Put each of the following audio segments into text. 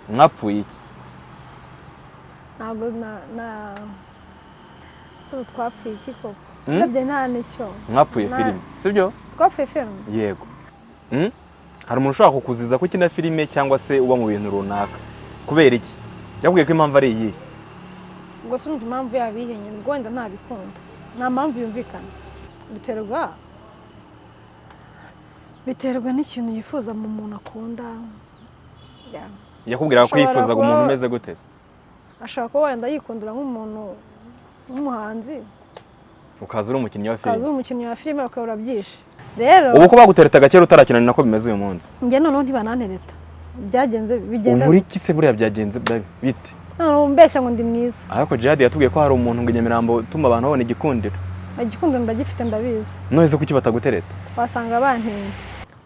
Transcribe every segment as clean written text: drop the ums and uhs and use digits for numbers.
Mwapfuye iki? Ntabwo na si ubu twapfuye iki koko? Mm? Urebye nta nicyo. Mwapfuye filime, sibyo? Twapfuye filime. Yego. Hari umuntu ushobora kukuziza ko ukina filime cyangwa se uba mu bintu runaka kubera iki? Yakubwiye ko impamvu ari iyihe? Ubwo se urumva impamvu yabihenye? Ubwo wenda ntabikunda, nta mpamvu yumvikana. Biterwa n'ikintu yifuza mu muntu akunda. Yeah. Yakubwiraga ko Ashobora yifuzaga kuba- umuntu umeze gute se? Ashobora kuba wenda yikundira nk'umuntu nk'umuhanzi. Ukaza uri umukinnyi wa ukaza filime. uri umukinnyi wa filime, ukaba urabyishe rero. Ubu ko baguteretaga kera utarakina, ni nako bimeze uyu munsi? Njye noneho ntibanantereta, byagenze bigenda. Ubu iki se buriya byagenze bite? Noneho mbeshya ngo ndi mwiza. Ariko Jihad yatubwiye ko hari umuntu ngo i Nyamirambo utuma abantu babona igikundiro. Igikundiro ndagifite, ndabizi. None se kuki batagutereta? Wasanga bantinya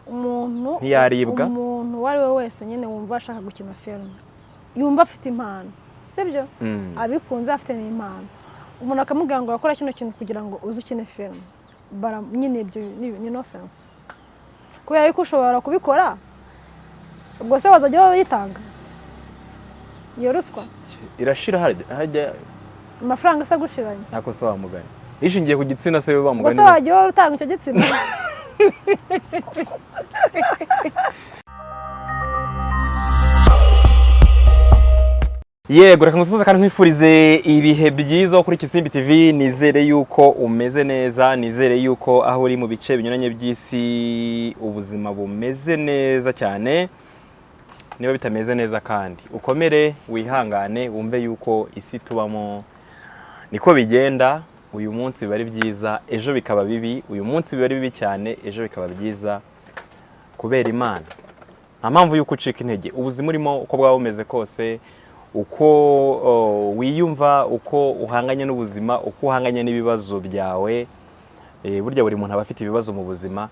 umuntu. Ntiyaribwa? Umuntu uwo ari we wese nyine wumva ashaka gukina filime, yumva afite impano, sibyo? Abikunze, afite n'impano, umuntu akamubwira ngo wakora kino kintu kugira ngo uze ukine filime, bara nyine ibyo ni nonsense, kubera yuko ushobora kubikora, ubwo se bazajya bayitanga iyo ruswa? Irashira hajya. Amafaranga se agushiranye? Ntako se wa mugani ishingiye ku gitsina se wa Ubwo mugani? se wajya wowe utanga icyo gitsina? Yego, reka ngusuhuze kandi nkwifurize ibihe byiza kuri Kisimbi TV. Nizere yuko umeze neza, nizere yuko aho uri mu bice binyuranye by'isi ubuzima bumeze neza cyane. Niba bitameze neza kandi ukomere, wihangane, wumve yuko isi tubamo niko bigenda. Uyu munsi biba ari byiza, ejo bikaba bibi. Uyu munsi biba ari bibi cyane, ejo bikaba byiza kubera Imana. Nta mpamvu y'uko ucika intege. Ubuzima urimo, uko bwaba bumeze kose, uko wiyumva, uko uhanganye n'ubuzima, uko uhanganye n'ibibazo byawe, burya buri muntu aba afite ibibazo mu buzima.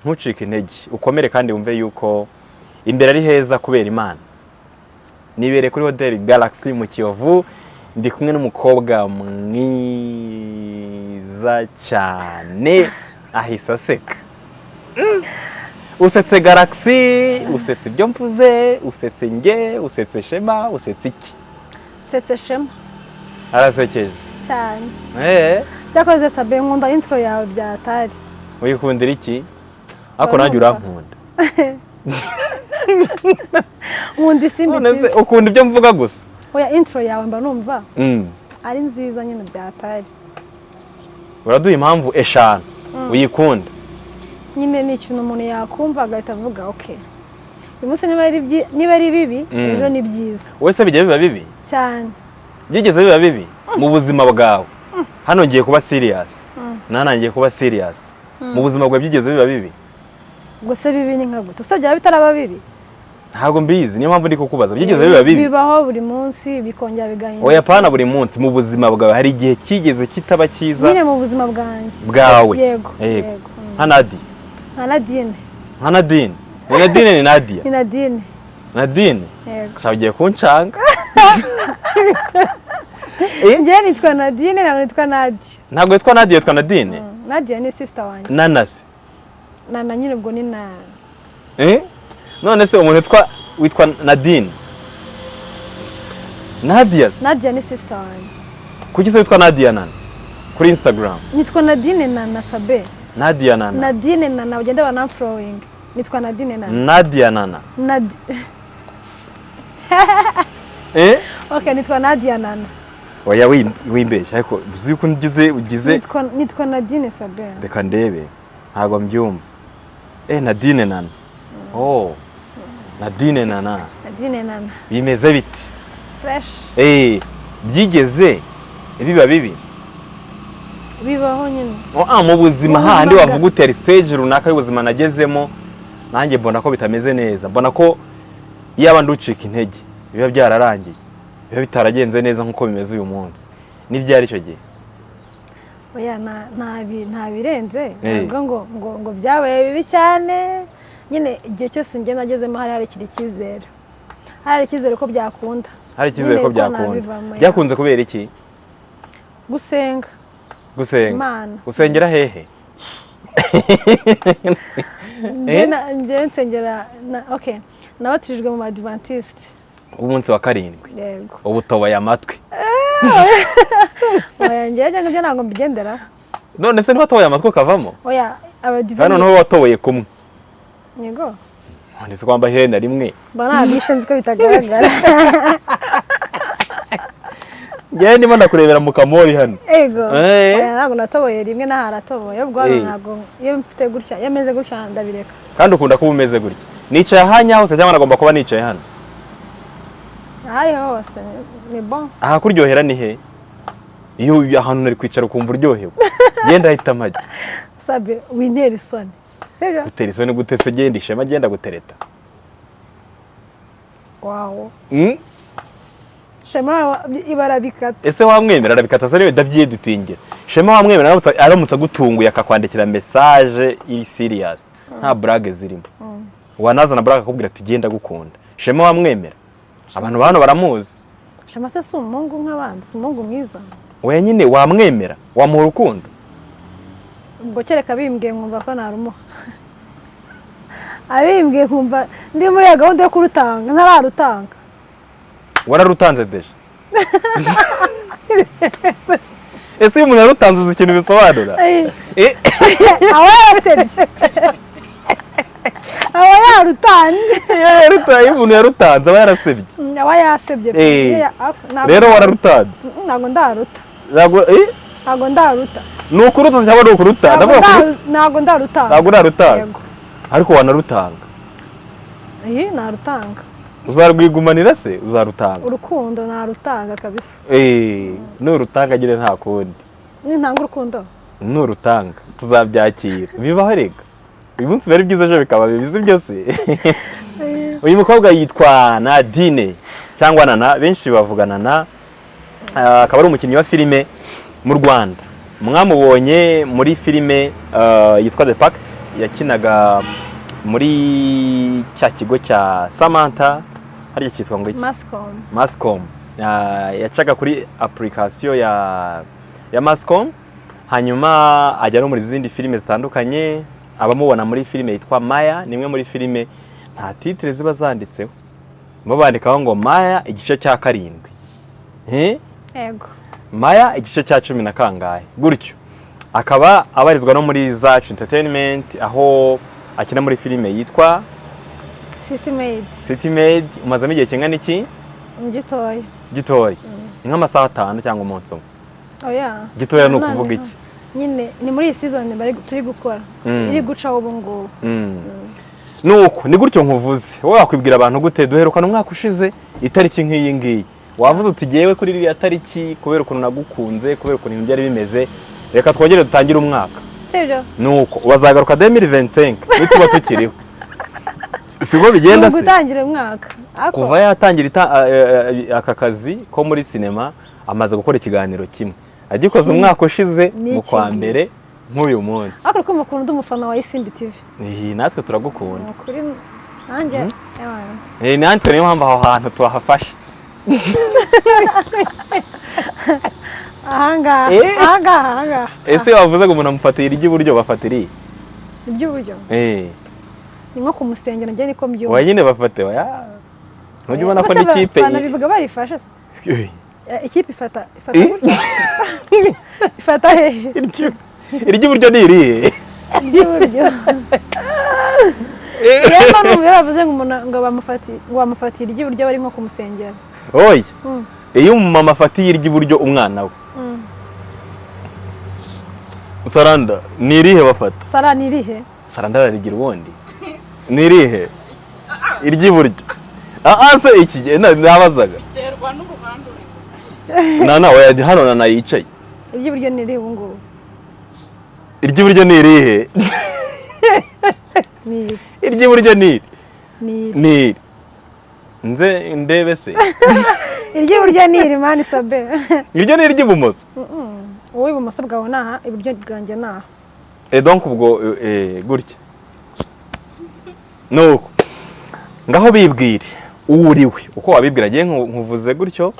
Ntucike intege, ukomere kandi wumve yuko imbere ari heza kubera Imana. Nibereye kuri hoteli Galaxy mu Kiyovu, ndi kumwe n'umukobwa mwiza cyane, ahise aseka. Usetse Galaxy, usetse ibyo mvuze, usetse nge, usetse Shema, usetse iki? Nsetse Shema. Arasekeje. Cyane. Cyakoze Sabe, nkunda intro yawe byatari. Wikundira iki? Ariko nanjye urankunda. Nkunda Isimbi None se TV. ukunda ibyo mvuga gusa? Oya, intro yawe mba numva ari nziza nyine byatari. Uraduha impamvu 5 uyikunda. Nyine ni ikintu umuntu yakumva agahita avuga ok, uyu munsi niba ari bibi, ejo ni byiza. Wowe se bijya biba bibi? Cyane. Byigeze biba bibi mu buzima bwawe? Hano ngiye kuba serious, nanangiye kuba serious. Mu buzima bwawe byigeze biba bibi? Ubwo se bibi ni nka gute? Gusa byaba bitaraba bibi? Ntabwo mbizi, niyo mpamvu ndi kukubaza. Byigeze biba bibi? Bibaho buri munsi, bikongera bigahinduka. Oya, pana buri munsi. Mu buzima bwawe hari igihe kigeze kitaba cyiza? Nyine mu buzima bwanjye. Bwawe. Yego. Yego. Yego. Nka Nadia? Nka Nadine. Nka Nadine. Ni Nadine, ni Nadia? Ni Nadine. Nadine. Yego. Shaka ugiye kuncanga. Njyewe nitwa Nadine, ntabwo nitwa Nadia. Ntabwo witwa Nadia, witwa Nadine? Nadia ni sister wanjye. Nanasi? Nana nyine, ubwo ni na None se umuntu witwa Nadine, Nadia se? Nadia ni sister wanjye. Kuki se witwa Nadia Nana kuri Instagram? Nitwa Nadine Nana, Sabe. Nadia Nana? Nadine Nana, bagenda banamfollowing. Nitwa Nadine Nana. Nadia Nana? Okay, nitwa Nadia Nana. Oya, wimbeshya, ariko uzi yuko ugize Nitwa Nadine, Sabe. Reka ndebe, ntabwo mbyumva. Nadine Nana, oh, Nadine Nana. Nadine Nana. Bimeze bite? Fresh. Byigeze biba bibi? Bibaho nyine. Oh, mu buzima Mu hahandi buzima. Wavuga utera stage runaka y'ubuzima nagezemo, nanjye mbona ko bitameze neza, mbona ko yaba nducika intege biba byararangiye, biba bitaragenze neza nk'uko bimeze uyu munsi. Ni ryari icyo gihe? Oya, nta birenze. Ntabwo ngo byabaye bibi cyane nyine. Igihe cyose njye nagezemo hari ikiri icyizere, hari icyizere ko byakunda. Hari icyizere Nyine ko ko byakunda. nabivamo, ya. Byakunze kubera iki? Gusenga. Gusenga. Imana. Usengera hehe? Njye nsengera okay, Nabatirijwe mu Badivantiste. Umunsi wa karindwi? Yego. Ubu utoboye amatwi? Oya, njyewe ngibyo ntabwo mbigendera. None se ntiwatoboye amatwi ukavamo? Oya. Hano Abadive. Noneho watoboye kumwe? Yego. None se kwambaye iherena rimwe? Mba nabishe, nzi ko bitagaragara. Njyewe ndimo ndakurebera mu kamori hano. Ego. Eh. Oya, ntabwo natoboye rimwe, n'aharatoboye ubwo hano. Eh. Ntabwo, iyo mfite gutya, iyo meze gutya ndabireka. Kandi ukunda kuba umeze gutya? Nicaye ahanya hose cyangwa nagomba kuba nicaye hano? Ahariho hose ni bon. Ahakuryohera ni he? Iyo ahantu nari kwicara ukumva uryohewe, genda ahita amajya. Sabe, wintera isoni, sibyo? Gutera isoni gute se? Genda ishema, genda gutereta. Wawo. Mm? Shema ibara bikata. Ese wamwemera? Arabikata se niwe ndabyidutingira. Shema wamwemera aramutse agutunguye akakwandikira message iri serious, nta blague zirimo, wanazana blague akakubwira ati genda gukunda, Shema wamwemera? Abantu ba hano baramuzi. Shema se si umuhungu nk'abandi? Si umuhungu mwiza? Wenyine wamwemera? Wamuha urukundo? Ubwo kereka bimbwiye nkumva ko narumuha. Abimbwiye nkumva ndi muri iyo gahunda yo kurutanga, ntararutanga. Wararutanze déjà. Ese iyo umuntu yarutanze, uzi ikintu bisobanura? Ay, Eh, aba yarasebye, aba yarutanze. Iyo umuntu yarutanze aba yarasebye. Aba yasebye pe. Eh. Ntabwo- Rero wararutanze? Ntabwo ndaruta. Ntabwo eh? Ntabwo ndaruta. Ni ukuruta cyangwa ni ukuruta? Ntabwo. Ndavuga kuruta. Ntabwo ndarutanga. Ntabwo urarutanga? Yego. Ariko wanarutanga? Iyi narutanga. Uzarwigumanira se uzarutanga? Urukundo narutanga kabisa. Eh, nurutanga nyine nta kundi. Nintanga urukundo. Nurutanga tuzabyakira, bibaho rega. Uyu munsi biba ari byiza, ejo bikaba bibi, si byose. Uyu mukobwa yitwa Nadine cyangwa Nana, benshi bavuga Nana. Ah, akaba ari umukinnyi wa filime mu Rwanda. Mwamubonye muri filime yitwa The Pact, yakinaga muri cya kigo cya Samantha, harya cyitwa ngo iki? Mascom. Mascom. Ah, yacaga kuri application ya Mascom, hanyuma ajya no muri zindi filime zitandukanye. Abamubona muri filime yitwa Maya, ni imwe muri filime nta titre ziba zanditseho, bo bandikaho ngo Maya igice cya karindwi. Eh? Yego. Maya igice cya cumi na kangahe gutyo. Akaba abarizwa no muri Zacu Entertainment, aho akina muri filime yitwa City Maid. City Maid. Umazemo igihe kingana iki? Gitoya. Gitoya ni nk'amasaha 5 cyangwa umunsi umwe? Oya. Gitoya ni ukuvuga iki? Nyine ni muri iyi season bari turi gukora, iri gucaho ubu ngubu. Nuko ni gutyo nkuvuze, wowe wakwibwira abantu gute? Duherukana umwaka ushize itariki nk'iyi ngiyi, wavuze uti jyewe kuri iriya tariki, kubera ukuntu nagukunze, kubera ukuntu ibintu byari bimeze, reka twongere dutangire umwaka. Sibyo? Nuko wazagaruka 2025 nituba tukiriho, siko bigenda Ni se? ugutangira umwaka. Ariko Kuva yatangira aka kazi ko muri sinema, amaze gukora ikiganiro kimwe, agikoze umwaka ushize Ni mu kwa iki mbere nk'uyu munsi. Ariko uri kumva ukuntu ndi umufana wa Isimbi TV? Eh, natwe turagukunda. Ni ukuri nanjye ewa. Eh, natwe niyo mpamvu aho hantu tuhafashe. Ahangaha. Eh. Ahangaha, ahangaha. Ese wavuze ngo umuntu amufatira iry'iburyo, bafatira iyi? Iby'uburyo Eh. ni nko kumusengera, njye niko mbyumva. Oya nyine bafate, oya, ntujya ubona ko Bose n'ikipe banabivuga barifashe se? Eh, Eh, ikipe ifata Eh. gutya, ifata hehe? Iry'iburyo ni irihe? Iry'iburyo, niyo mpamvu iyo bavuze ngo umuntu ngo bamufatire iry'iburyo, bari nko kumusengera. Oya. Iyo umumama afatiye iry'iburyo umwana we, Saranda, ni irihe bafata? Sara, ni irihe? Saranda ararigira ubundi ni irihe iry'iburyo? Ah se iki gihe nabazaga. Biterwa n'uruhande urimo. Nana, oya, hano Nana yicaye. Iry'iburyo ni irihe ubu ngubu? Iry'iburyo ni irihe? Ni iri. Iry'iburyo ni iri? Ni iri. Ni iri, nze ndebe se. Iry'iburyo ni iri, mani sabe. Iryo ni iry'ibumoso. Wowe ibumoso bwawe ni aha, iburyo bwanjye ni aha. Eh, donc ubwo gutya nuko ngaho bibwire uwo uriwe, uko wabibwira agiye nkuvuze gutyo.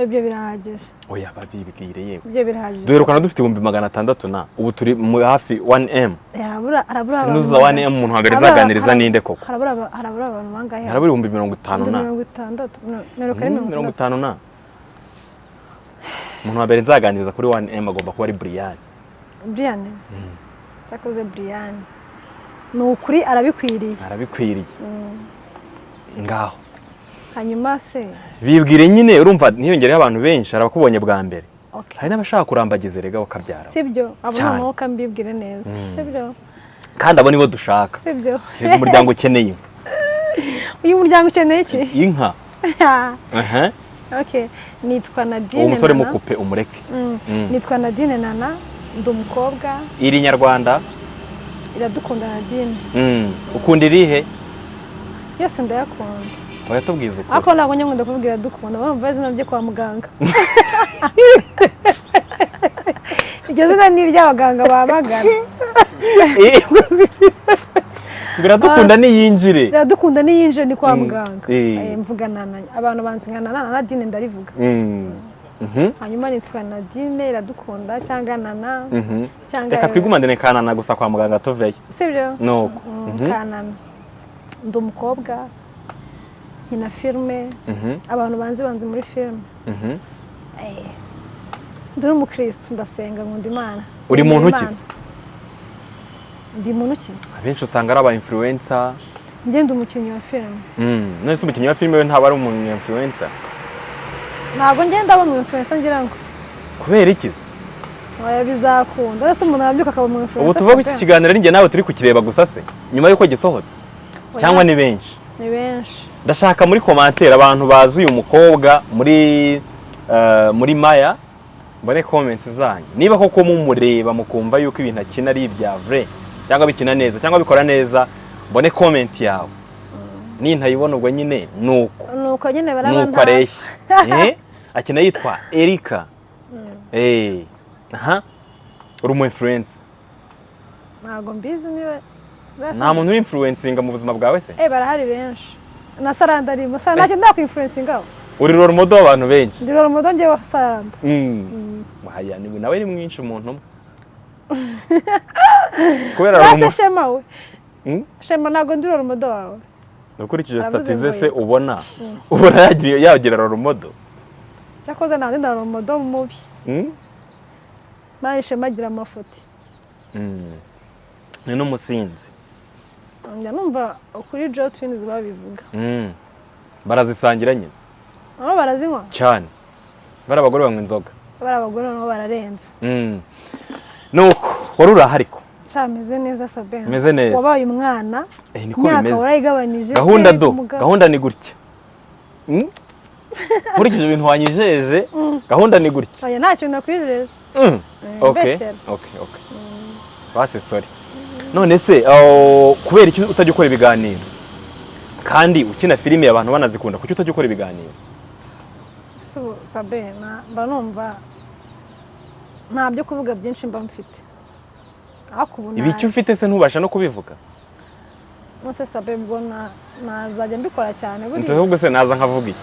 Ibyo birahagije. Oya babibwire yewe. Ibyo birahagije. Duherukana dufite 600,000 na ubu turi hafi 1M. Harabura abantu. Sinuza 1M umuntu wa mbere nzaganiriza ninde koko? Harabura abantu bangahe? Harabura 50,000 na. 60 mirongo 50 na. Umuntu wa mbere nzaganiriza kuri 1M agomba kuba ari Brian. Brian? Cyakoze Brian. Ni ukuri arabikwiriye. Arabikwiriye. Ngaho. Hanyuma se bibwire nyine urumva ntiyongereho abantu benshi arabakubonye bwa mbere. Hari n'abashaka kurambagiza erega bakabyara. Sibyo, abo noneho kambibwire neza. Sibyo. Kandi abo nibo dushaka. Sibyo. Umuryango ukeneye inka. Uyu muryango ukeneye iki? Inka. Aha. Okay, nitwa Nadine. Uwo musore mukupe umureke. Nitwa Nadine Nana, ndi umukobwa. Iri Nyarwanda? Iradukunda Nadine. Ukunda irihe? Yose ndayakunda. Oya tubwiza ukuri. Ako ntabwo nkunda kuvuga iradukunda, barumva izina rye kwa muganga. Iryo zina ni iry'abaganga babagana. Iradukunda niyinjire. Iradukunda niyinjire ni kwa muganga. Mvuga Nana, abantu banzi nka Nana, Nadine ndarivuga. Hanyuma nitwa Nadine Iradukunda cyangwa Nana. Cyangwa reka twigumane ka Nana gusa kwa muganga tuveyo. Sibyo? Nuko. Ka Nana. Ndi umukobwa. Nkina filime, abantu banzi muri filime. Ndi umukristo, ndasenga, nkunda Imana. Uri muntu ki? Ndi muntu ki? Abenshi usanga ari aba influencer. Njye ndi umukinnyi wa filime. None se umukinnyi wa filime we ntaba ari umuntu influencer? Ntabwo njye ndaba umu influencer ngira ngo. Kubera iki se? Oya bizakunda. Ese umuntu arabyuka akaba umu influencer? Ubu tuvuga iki kiganiro ari njye nawe turi kukireba gusa se? Nyuma yuko gisohotse? Cyangwa ni benshi? Ni benshi. Ndashaka muri commentaire abantu bazi uyu mukobwa muri Maya, mbone comments zanyu. Niba koko mumureba mukumva yuko ibintu akina ari ibya vrai cyangwa bikina neza cyangwa bikora neza, mbone comment yawe. Nintayibona ubwo nyine nuko. Nuko nyine barabana. Nuko areshya. Akina yitwa Erika. Aha. Uri umu influencer. Ntago mbizi niba nta muntu uri influencinga mu buzima bwawe se? Barahari benshi. Na Saranda arimo. Saranda ntacyo ndakwinfluencinga. Uri role model w'abantu benshi. Ndi role model njye wa Saranda. Haya ni nawe ni mwinshi umuntu umwe. Kubera role model. Shema we. Shema ntago ndi role model wawe. Ukurikije statize se ubona yagira role model. Cyakoze nta ndi role model mubi. Mari Shema agira amafuti. Ni n'umusinzi. Njya numva kuri Joe Twins babivuga. Barazisangira nyine. Aho barazinywa? Cyane. Bari abagore banywa inzoga. Bari abagore nabo bararenze. Nuko wari urahari ko? Cyameze neza Sabin. Meze neza. Wabaye umwana. Niko bimeze. Warayigabanije. Gahunda do. Gahunda ni gutya. Nkurikije ibintu wanyijeje, gahunda ni gutya. Oya ntacyo nakwijeje. Okay. Okay. Base sorry. None se kubera iki utajya ukora ibiganiro kandi ukina filime abantu banazikunda, kuki utajya ukora ibiganiro? So Sabe mba numva nta byo kuvuga byinshi mba mfite. Ibiki ufite se ntubasha no kubivuga? Nose Sabe ubwo nazajya mbikora cyane buri. Ahubwo se naza nkavuga iki?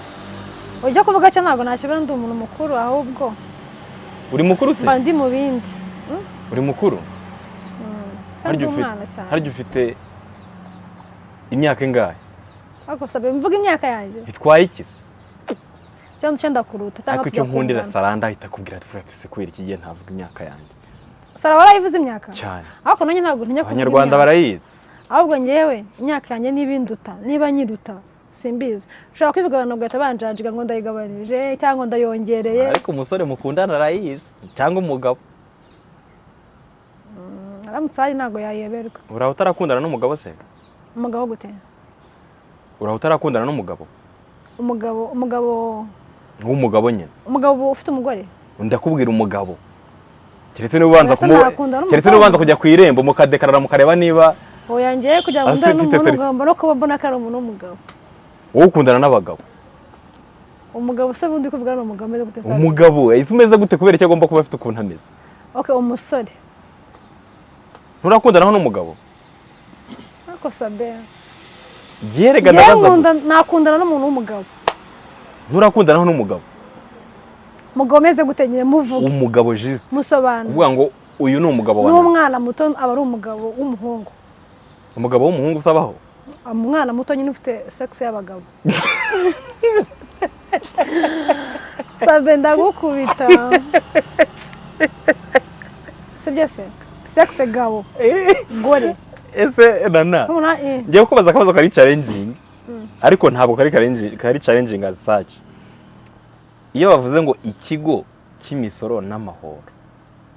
Ujya kuvuga cyo ntabwo nakibera, ndi umuntu mukuru ahubwo. Uri mukuru se? Mba ndi mu bindi. Uri mukuru? Harya ufite imyaka ingahe? Ariko Sabe mvuga imyaka yanjye. Bitwaye iki se? Cyangwa cyenda kuruta cyangwa ariko icyo nkundira Saranda ahita akubwira ati se kubera iki gihe ntavuga imyaka yanjye. Sara warayivuze imyaka? Cyane. Ariko nanjye ntabwo ntinya kuvuga. Abanyarwanda barayizi. Ahubwo ngewe imyaka yanjye nibinduta, niba nyiruta simbizi. Ushobora kwivuga abantu bagahita banjanjiga ngo ndayigabanije cyangwa ndayongereye. Ariko umusore mukundana arayizi cyangwa umugabo. Aramusari ntago yayeberwa. Uraho utarakundana n'umugabo se? Umugabo gute? Uraho utarakundana n'umugabo? Umugabo w'umugabo nyine. Umugabo ufite umugore? Ndakubwira umugabo. Keretse niba ubanza kujya ku irembo mukadekarara mukareba niba oya ngiye kujya ngundana n'umuntu ngomba no kuba mbona ko ari umuntu w'umugabo. Wowe ukundana n'abagabo? Umugabo se bundi kuvuga ni umugabo ameze gute? Umugabo ese umeze gute kubera icyo agomba kuba afite ukuntu ameze? Okay, umusore. Nturakundanaho n'umugabo? Ariko Sabe Gerega ndabaza. Nakundana n'umuntu w'umugabo. Nturakundanaho n'umugabo? Mugomeze gutenyere muvuge. Umugabo juste. Musobanura. Kuvuga ngo uyu ni umugabo wa. N'umwana muto aba ari umugabo w'umuhungu. Umugabo w'umuhungu usabaho? Umwana muto nyine ufite sex y'abagabo. Sabe ndagukubita. Sibyo se? Sex gabo. Gore. Ese nana. Ngiye kubaza akabazo kari challenging. Ariko ntabwo kari challenging as such. Iyo bavuze ngo ikigo cy'imisoro n'amahoro.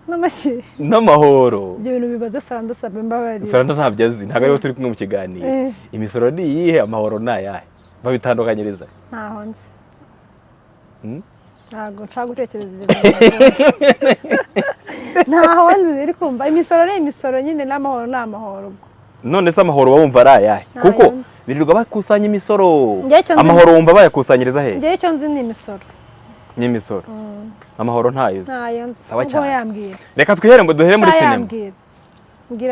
N'amashyi. N'amahoro. Ibyo bintu bibaza Saranda Sabe mbabarira. Saranda ntabyo azi, ntabwo ariwe turi kumwe mu kiganiro. Imisoro ni iyihe, amahoro ni ayahe? Babitandukanyiriza. Ntaho nzi. Ntabwo nshaka gutekereza ibyo bintu. Ntaho nzi iri kumva imisoro ni imisoro nyine n'amahoro ni amahoro. None se amahoro wumva ari ayahe? Kuko birirwa bakusanya imisoro. Amahoro wumva bayakusanyiriza he? Njye icyo nzi ni imisoro. Ni imisoro. Amahoro ntayo uzi. Ntayo nzi. Sawa cyane. Reka twihere ngo duhere muri sinema.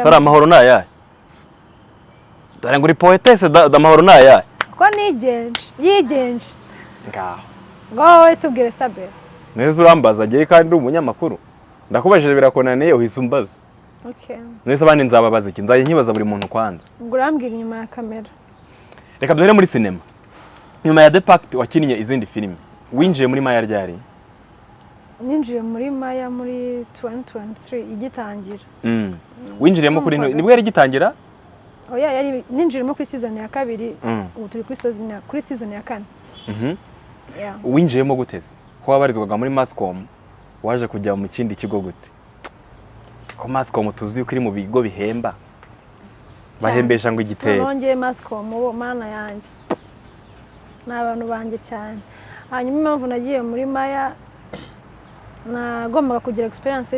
Sara amahoro ni ayahe? Dore ngo uri poetesse amahoro ni ayahe? Ko nigenje, yigenje. Ngaho. Ngaho tubwire Sabe. Neza urambaza agiye kandi uri umunyamakuru. Ndakubajije birakonaniye uhise umbaza. Okay. Neza abandi nzababaza iki? Nzaye nkibaza buri muntu kwanza. Ubwo urambwira inyuma ya kamera. Reka duhere muri sinema. Nyuma ya The Pact wakinnye izindi filime. Winjiye muri Maya ryari? Ninjiye muri Maya muri 2023 igitangira. Winjiriyemo kuri nibwo yari igitangira? Oya yari ninjiriyemo kuri season ya kabiri. Ubu turi kuri season ya kane. Yeah. Winjiyemo guteze? Ko wabarizwaga muri Mascom waje kujya mu kindi kigo gute? Ko Mascom tuzi ko iri mu bigo bihemba. Bahembesha ngo igitero. Nongeye Mascom bo mana yanjye. Ni abantu banjye cyane. Hanyuma impamvu nagiye muri Maya nagombaga kugira experience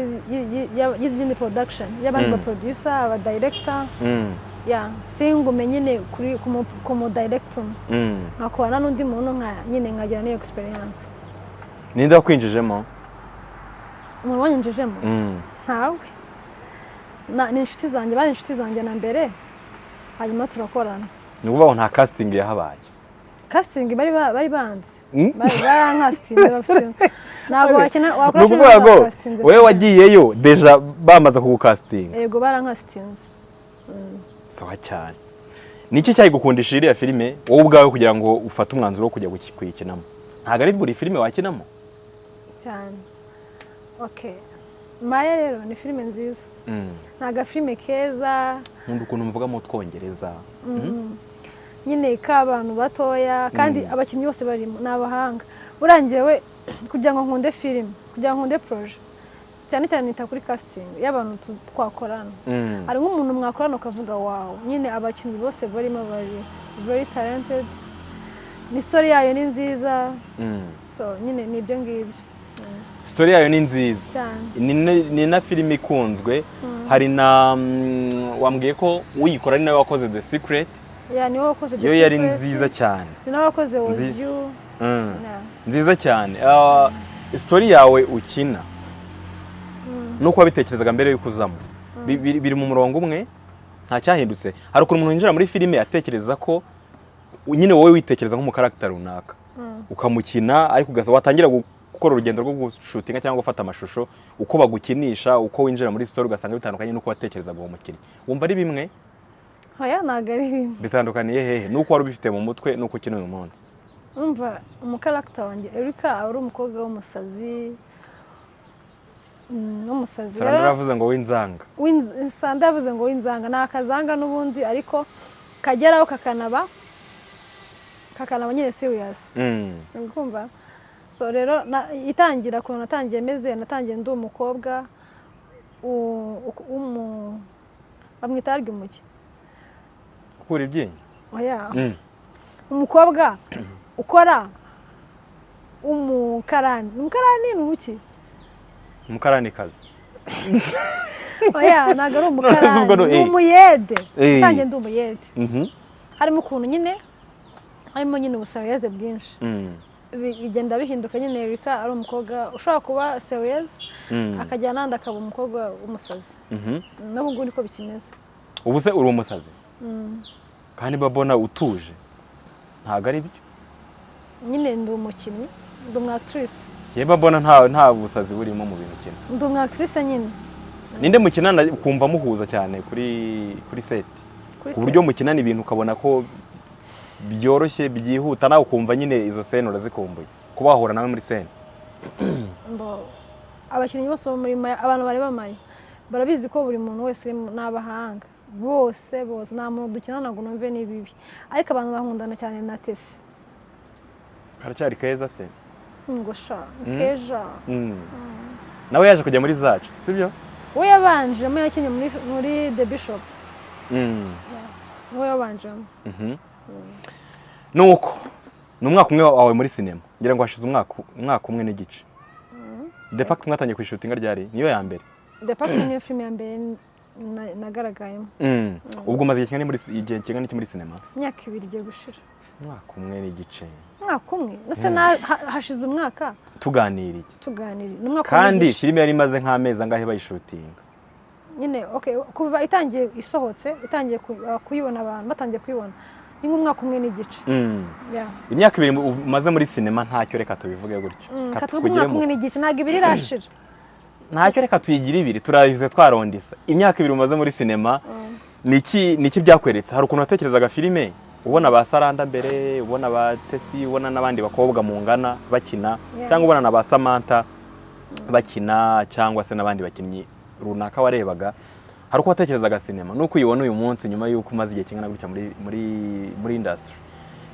y'izindi production y'abandi ba producer, aba director. Yeah, singume nyine kuri ku director. Nkakora n'undi muntu nka nyine nkagira n'iyo experience. Ninde wakwinjijemo? Umuntu wanyinjijemo? Ntawe. Ni inshuti zanjye, bari inshuti zanjye na mbere. Hanyuma turakorana. Ni ukuvuga ngo nta casting yahabaye. Casting bari banze. Barankastinze bafite. Ntabwo wakina wakora ngo wewe wagiyeyo deja bamaze kugukastinga. Yego barankastinze. Sawa cyane. Niki cyayigukundisha iriya filime wowe ubwawe kugira ngo ufate umwanzuro wo kujya kuyikinamo? Ntabwo ari buri filime wakinamo? Cyane. Okay. Maya rero ni filime nziza. Ni agafilime keza. Nkunda ukuntu mvuga mu Twongereza. Nyine k'abantu batoya kandi abakinnyi bose barimo ni abahanga. Burangiye we kugira ngo nkunde filime, kugira ngo nkunde projet. Cyane cyane nita kuri casting y'abantu twakorana. Hari nk'umuntu mwakorana ukavuga wow, nyine abakinnyi bose barimo bari very talented. Ni story yayo ni nziza. So nyine ni ibyo ngibyo. Story yayo ni nziza. Ni na filime ikunzwe. Hari na wambwiye ko uyikora ni nawe wakoze The Secret. Yeah, ni wakoze The Secret. Yo yari nziza cyane. Ni nawe wakoze Was You. Nziza cyane. Story yawe ukina nuko wabitekerezaga mbere yuko uzamo biri mu murongo umwe nta cyahindutse. Hari ukuntu umuntu yinjira muri filime atekereza ko nyine wowe witekereza nk'umukaragita runaka ukamukina, ariko ugasa watangira gukora urugendo rwo gushutinga cyangwa gufata amashusho uko bagukinisha uko winjira muri story ugasanga bitandukanye nuko watekerezaga uwo mukinnyi. Wumva ari bimwe? Oya ntabwo ari bimwe. Bitandukaniye hehe? Nuko wari ubifite mu mutwe nuko ukina uyu munsi? Umva umukaragita wanjye Erika ari umukobwa w'umusazi. N'umusazi. Sandra yavuze ngo w'inzanga. Sandra yavuze ngo w'inzanga ni akazanga n'ubundi ariko kageraho kakanaba nyine serious. Ukumva? So rero itangira ukuntu natangiye meze, natangiye ndi umukobwa bamwita arya umuki. Gukura ibyinyo? Oya. Umukobwa ukora umukarani. Umukarani ni umuki? Umukaranikazi. Oya ntabwo ari umukarani, ni umuyede. Natangiye ndi umuyede. Harimo ukuntu nyine, harimo nyine ubuserieze bwinshi. Bigenda bihinduka nyine. Erika ari umukobwa ushobora kuba serious akajya nandi akaba umukobwa w'umusazi. N'ubu ngubu niko bikimeze. Ubu se uri umusazi? Kandi babona utuje. Ntabwo ari byo? Nyine ndi umukinnyi, ndi umu actrice. Yemba mbona nta busazi burimo mu bintu ukina. Ndi umu actrice nyine. Ninde mukinana ukumva muhuza cyane kuri set? Ku buryo mukinana ibintu ukabona ko byoroshye byihuta, nawe ukumva nyine izo scene urazikumbuye kuba wahura nawe muri scene. Abakinnyi bose bo muri Maya, abantu bari bamaye barabizi ko buri muntu wese n'abahanga bose nta muntu dukinana ngo numve ni bibi, ariko abantu bakundana cyane na Tesi. Karacyari keza se? Ngo sha keja. Nawe yaje kujya muri zacu, sibyo? We yabanjemo, yakinye muri The Bishop. We yabanjemo. Nuko ni umwaka umwe wawe muri sinema, ngira ngo hashize umwaka umwe n'igice. The Pact mwatangiye kwishutinga ryari? Niyo ya mbere. The Pact niyo filime ya mbere nagaragayemo. Ubwo umaze igihe kingana iki muri sinema? Imyaka 2 igiye gushira. Umwaka umwe n'igice. Umwaka umwe? Nase hashize umwaka tuganiriye. N'umwaka. Kandi filime yari imaze nk'amezi angahe bayishutinga? Nyine okay, kuva itangiye isohotse, itangiye kuyibona abantu batangiye kuyibona. Ni nk'umwaka umwe n'igice. Imyaka 2 umaze muri sinema ntacyo, reka tubivuge gutyo. Katuvuge umwaka umwe n'igice, ntabwo ibiri irashira. Ntacyo, reka tuyigire ibiri, turayize twarondisa. Imyaka 2 umaze muri sinema, niki byakweretse? Hari ukuntu watekerezaga filime ubona ba Saranda mbere, ubona ba Tesi, ubona n'abandi bakobwa mungana bakina, cyangwa ubona na ba Samantha bakina, cyangwa se n'abandi bakinnyi runaka warebaga. Hari uko watekerezaga sinema nuko uyibona uyu munsi nyuma y'uko umaze igihe kingana gutya muri industry?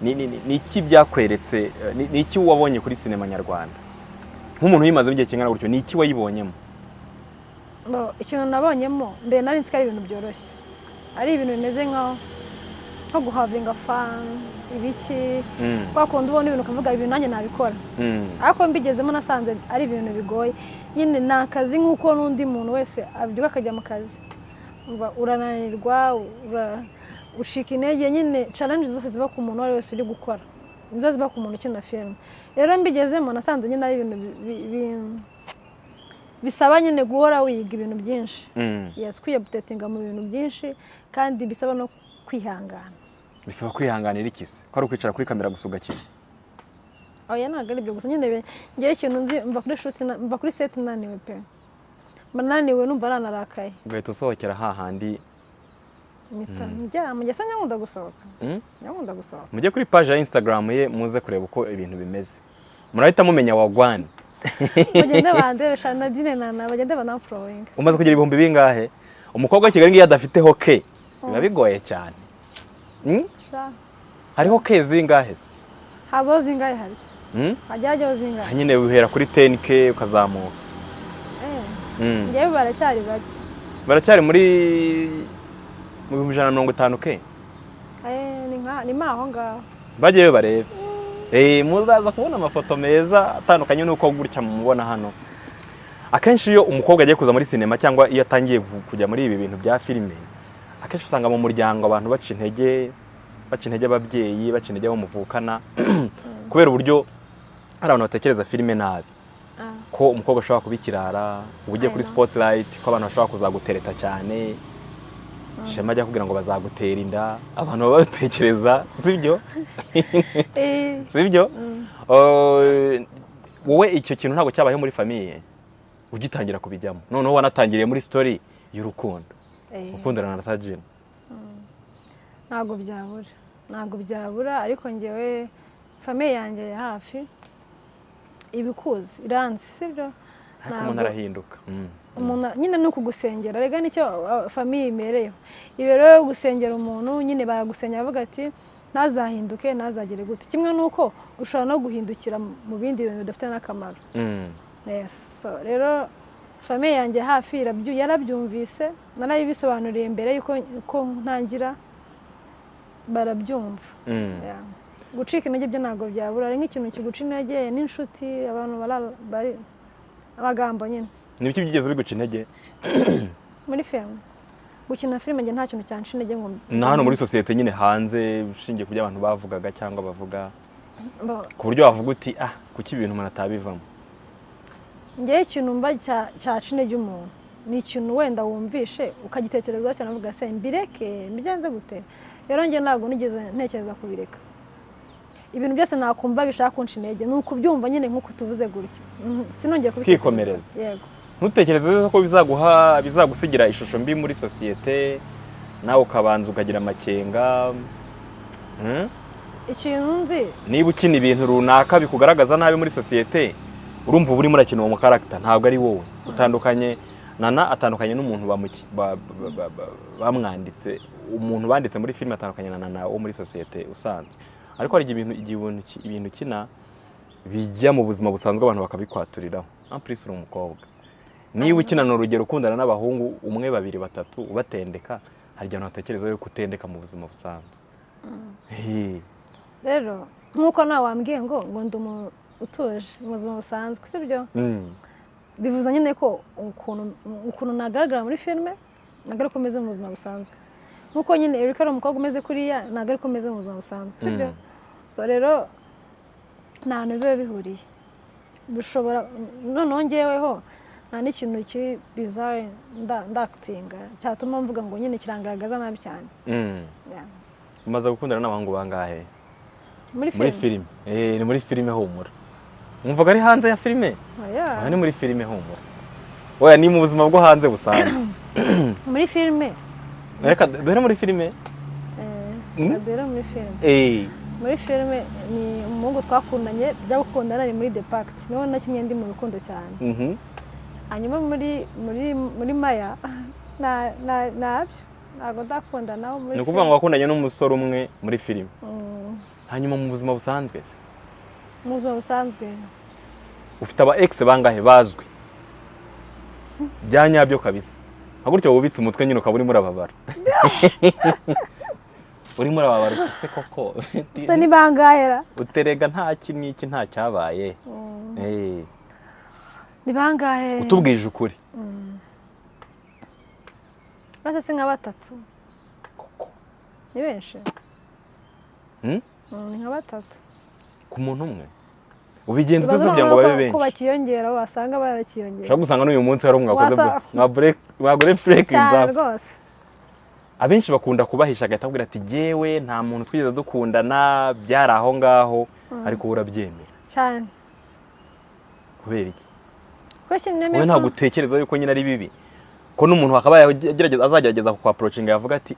Ni iki byakweretse? Ni iki wabonye kuri sinema nyarwanda nk'umuntu uyimaze igihe kingana gutyo? Ni iki wayibonyemo? Ikintu nabonyemo mbere nari nzi ko ari ibintu byoroshye, ari ibintu bimeze nko guhavinga fun ibiki, kwa kundi ubona ibintu ukavuga ibintu nanjye nabikora, ariko mbigezemo nasanze ari ibintu bigoye. Nyine ni akazi nk'uko n'undi muntu wese abyuka akajya mu kazi, urananirwa, ushika intege, nyine challenge zose ziba ku muntu uwo wese uri gukora nizo ziba ku muntu ukina filime. Rero mbigezemo nasanze nyine ari ibintu bisaba nyine guhora wiga ibintu byinshi. Yes, kwiyupdatinga mu bintu byinshi, kandi bisaba no kwihangana. Bisaba kwihanganira iki se? Ko ari ukwicara kuri kamera gusa ugakina? Oya, ntabwo ari ibyo gusa nyine. Ngewe ikintu nzi, mva kuri shoot, mva kuri set naniwe pe, mba naniwe, numva nanarakaye. Ugahita usohokera hahandi. Ndyama. Njye se nkunda gusohoka, nkunda gusohoka. Mujye kuri page ya Instagram ye muze kureba uko ibintu bimeze, murahita mumenya wagwan. Bagende bandebe Nadine Nana, bagende banamfollowing. Umaze kugira ibihumbi bingahe? Umukobwa wa Kigali ngiyo adafite hoke biba bigoye cyane. Hariho ke zingahe se? Hazo zingahe hari? Hajyaho zingahe? Nyine uhera kuri 10k ukazamuka. Ngewe baracyari bake. Baracyari muri mu 150k. Ni maho ngaho. Bagiyeyo barebe. Muzaza kubona amafoto meza atandukanye nuko gutya mumubona hano. Akenshi iyo umukobwa agiye kuza muri sinema cyangwa iyo atangiye kujya muri ibi bintu bya filime, akenshi usanga mu muryango abantu baca intege, baca intege ababyeyi, baca intege abo muvukana, kubera uburyo hari abantu batekereza filime nabi, ko umukobwa ashobora kuba ikirara, ugiye kuri spotlight, ko abantu bashobora kuzagutereta cyane. Shema ajya kugira ngo bazagutera inda, abantu baba batekereza, sibyo? Sibyo? Wowe icyo kintu ntabwo cyabayeho muri famille ugitangira kubijyamo? Noneho wanatangiriye muri story y'urukundo, ukundana na Sajina. Ntabwo byabura, ntabwo byabura, ariko ngewe famille yanjye ya hafi ibikuzi iranzi, sibyo? Ariko umuntu arahinduka. Umuntu nyine ni ukugusengera, rega nicyo famille imereyeho, ibereyeho gusengera umuntu nyine, baragusengera bavuga ati ntazahinduke, ntazagere gute. Kimwe nuko ushobora no guhindukira mu bindi bintu bidafite n'akamaro. Yes, so rero famille yanjye hafi yarabyumvise, narabisobanuriye mbere yuko ntangira, barabyumva. Gucika intege byo ntabwo byabura, ari nk'ikintu kiguca intege n'inshuti, abantu bari amagambo nyine. Ni ibiki byigeze biguca intege muri filime? Gukina filime njye nta kintu cyanca intege ngo. Na hano muri sosiyete nyine hanze, ushingiye ku byo abantu bavugaga cyangwa bavuga, ku buryo wavuga uti ah, kuki ibintu umuntu atabivamo? Njyewe ikintu mba cyaca intege umuntu ni ikintu wenda wumvishe ukagitekerezaho cyane, uvuga se mbireke mbigenze gute? Rero njye ntabwo nigeze ntekereza kubireka. Ibintu byose nakumva bishaka kunca intege ni ukubyumva nyine nk'uko tuvuze gutya, sinongeye kubitekereza. Kwikomereza. Yego. Ntutekereze ko bizagusigira ishusho mbi muri sosiyete, nawe ukabanza ukagira amakenga. Ikintu nzi, Niba ukina ibintu runaka bikugaragaza nabi muri sosiyete, urumva uba urimo urakina uwo mukaragita, ntabwo ari wowe. Utandukanye Nana atandukanye n'umuntu bamwanditse, umuntu banditse muri filime atandukanye na Nana wo muri sosiyete usanzwe. Ariko hari igihe ibintu ukina bijya mu buzima busanzwe abantu bakabikwaturiraho. En plus uri umukobwa, niba ukina ni urugero ukundana n'abahungu 1, 2, 3 ubatendeka, hari igihe abantu batekereza yuko utendeka mu buzima busanzwe. Rero nk'uko nawe wambwiye ngo ndi umuntu utuje mu buzima busanzwe, sibyo? Bivuze nyine ko ukuntu nagaragara muri filime ntabwo ariko umeze mu buzima busanzwe. Nk'uko nyine Eric ari umukobwa umeze kuriya, ntabwo ariko umeze mu buzima busanzwe, sibyo? So rero nta hantu biba bihuriye. Bishobora noneho ngeweho nta n'ikintu kiri bizarre ndakitinga cyatuma mvuga ngo nyine kirangaragaza nabi cyane. Umaze gukundana n'abahungu bangahe? Muri filime. Ni muri filime humura. Mwumvaga ari hanze ya filime? Oya. Ni muri filime humura. Oya, ni mu buzima bwo hanze busanzwe. Muri filime. Reka duhere muri filime. Duhere muri filime. Muri filime ni umuhungu twakundanye, bya gukundana ni muri The Pact. Niho nakinye ndi mu rukundo cyane. Hanyuma muri Maya na nabyo ntabwo ndakundana muri. Ni ukuvuga ngo wakundanye n'umusore umwe muri filime. Hanyuma mu buzima busanzwe se? Mu buzima busanzwe ufite aba ex bangahe bazwi? Bya nyabyo kabisa. Nka gutyo wubitse umutwe nyine ukaba urimo urababara. Urimo urababara se koko? Se ni bangahe? Uterega nta ki n'iki nta cyabaye. Ni bangahe? Utubwije ukuri. Bose si nka 3. Koko. Ni benshi. Ni nka 3. Ku muntu umwe ubigenza uze kugira ngo babe benshi, ko bakiyongera wasanga barakiyongera. Ushobora gusanga n'uyu munsi hari umwe wakoze nka break, mwagore break inzap rwose. Abenshi bakunda kubahisha agahita akubwira ati jewe nta muntu twigeze dukundana, byari aho ngaho, ariko urabyemera cyane. Kubera iki? Wowe ntabwo utekereza yuko nyine ari bibi, ko n'umuntu akaba yagerageza azagerageza ku approachinga yavuga ati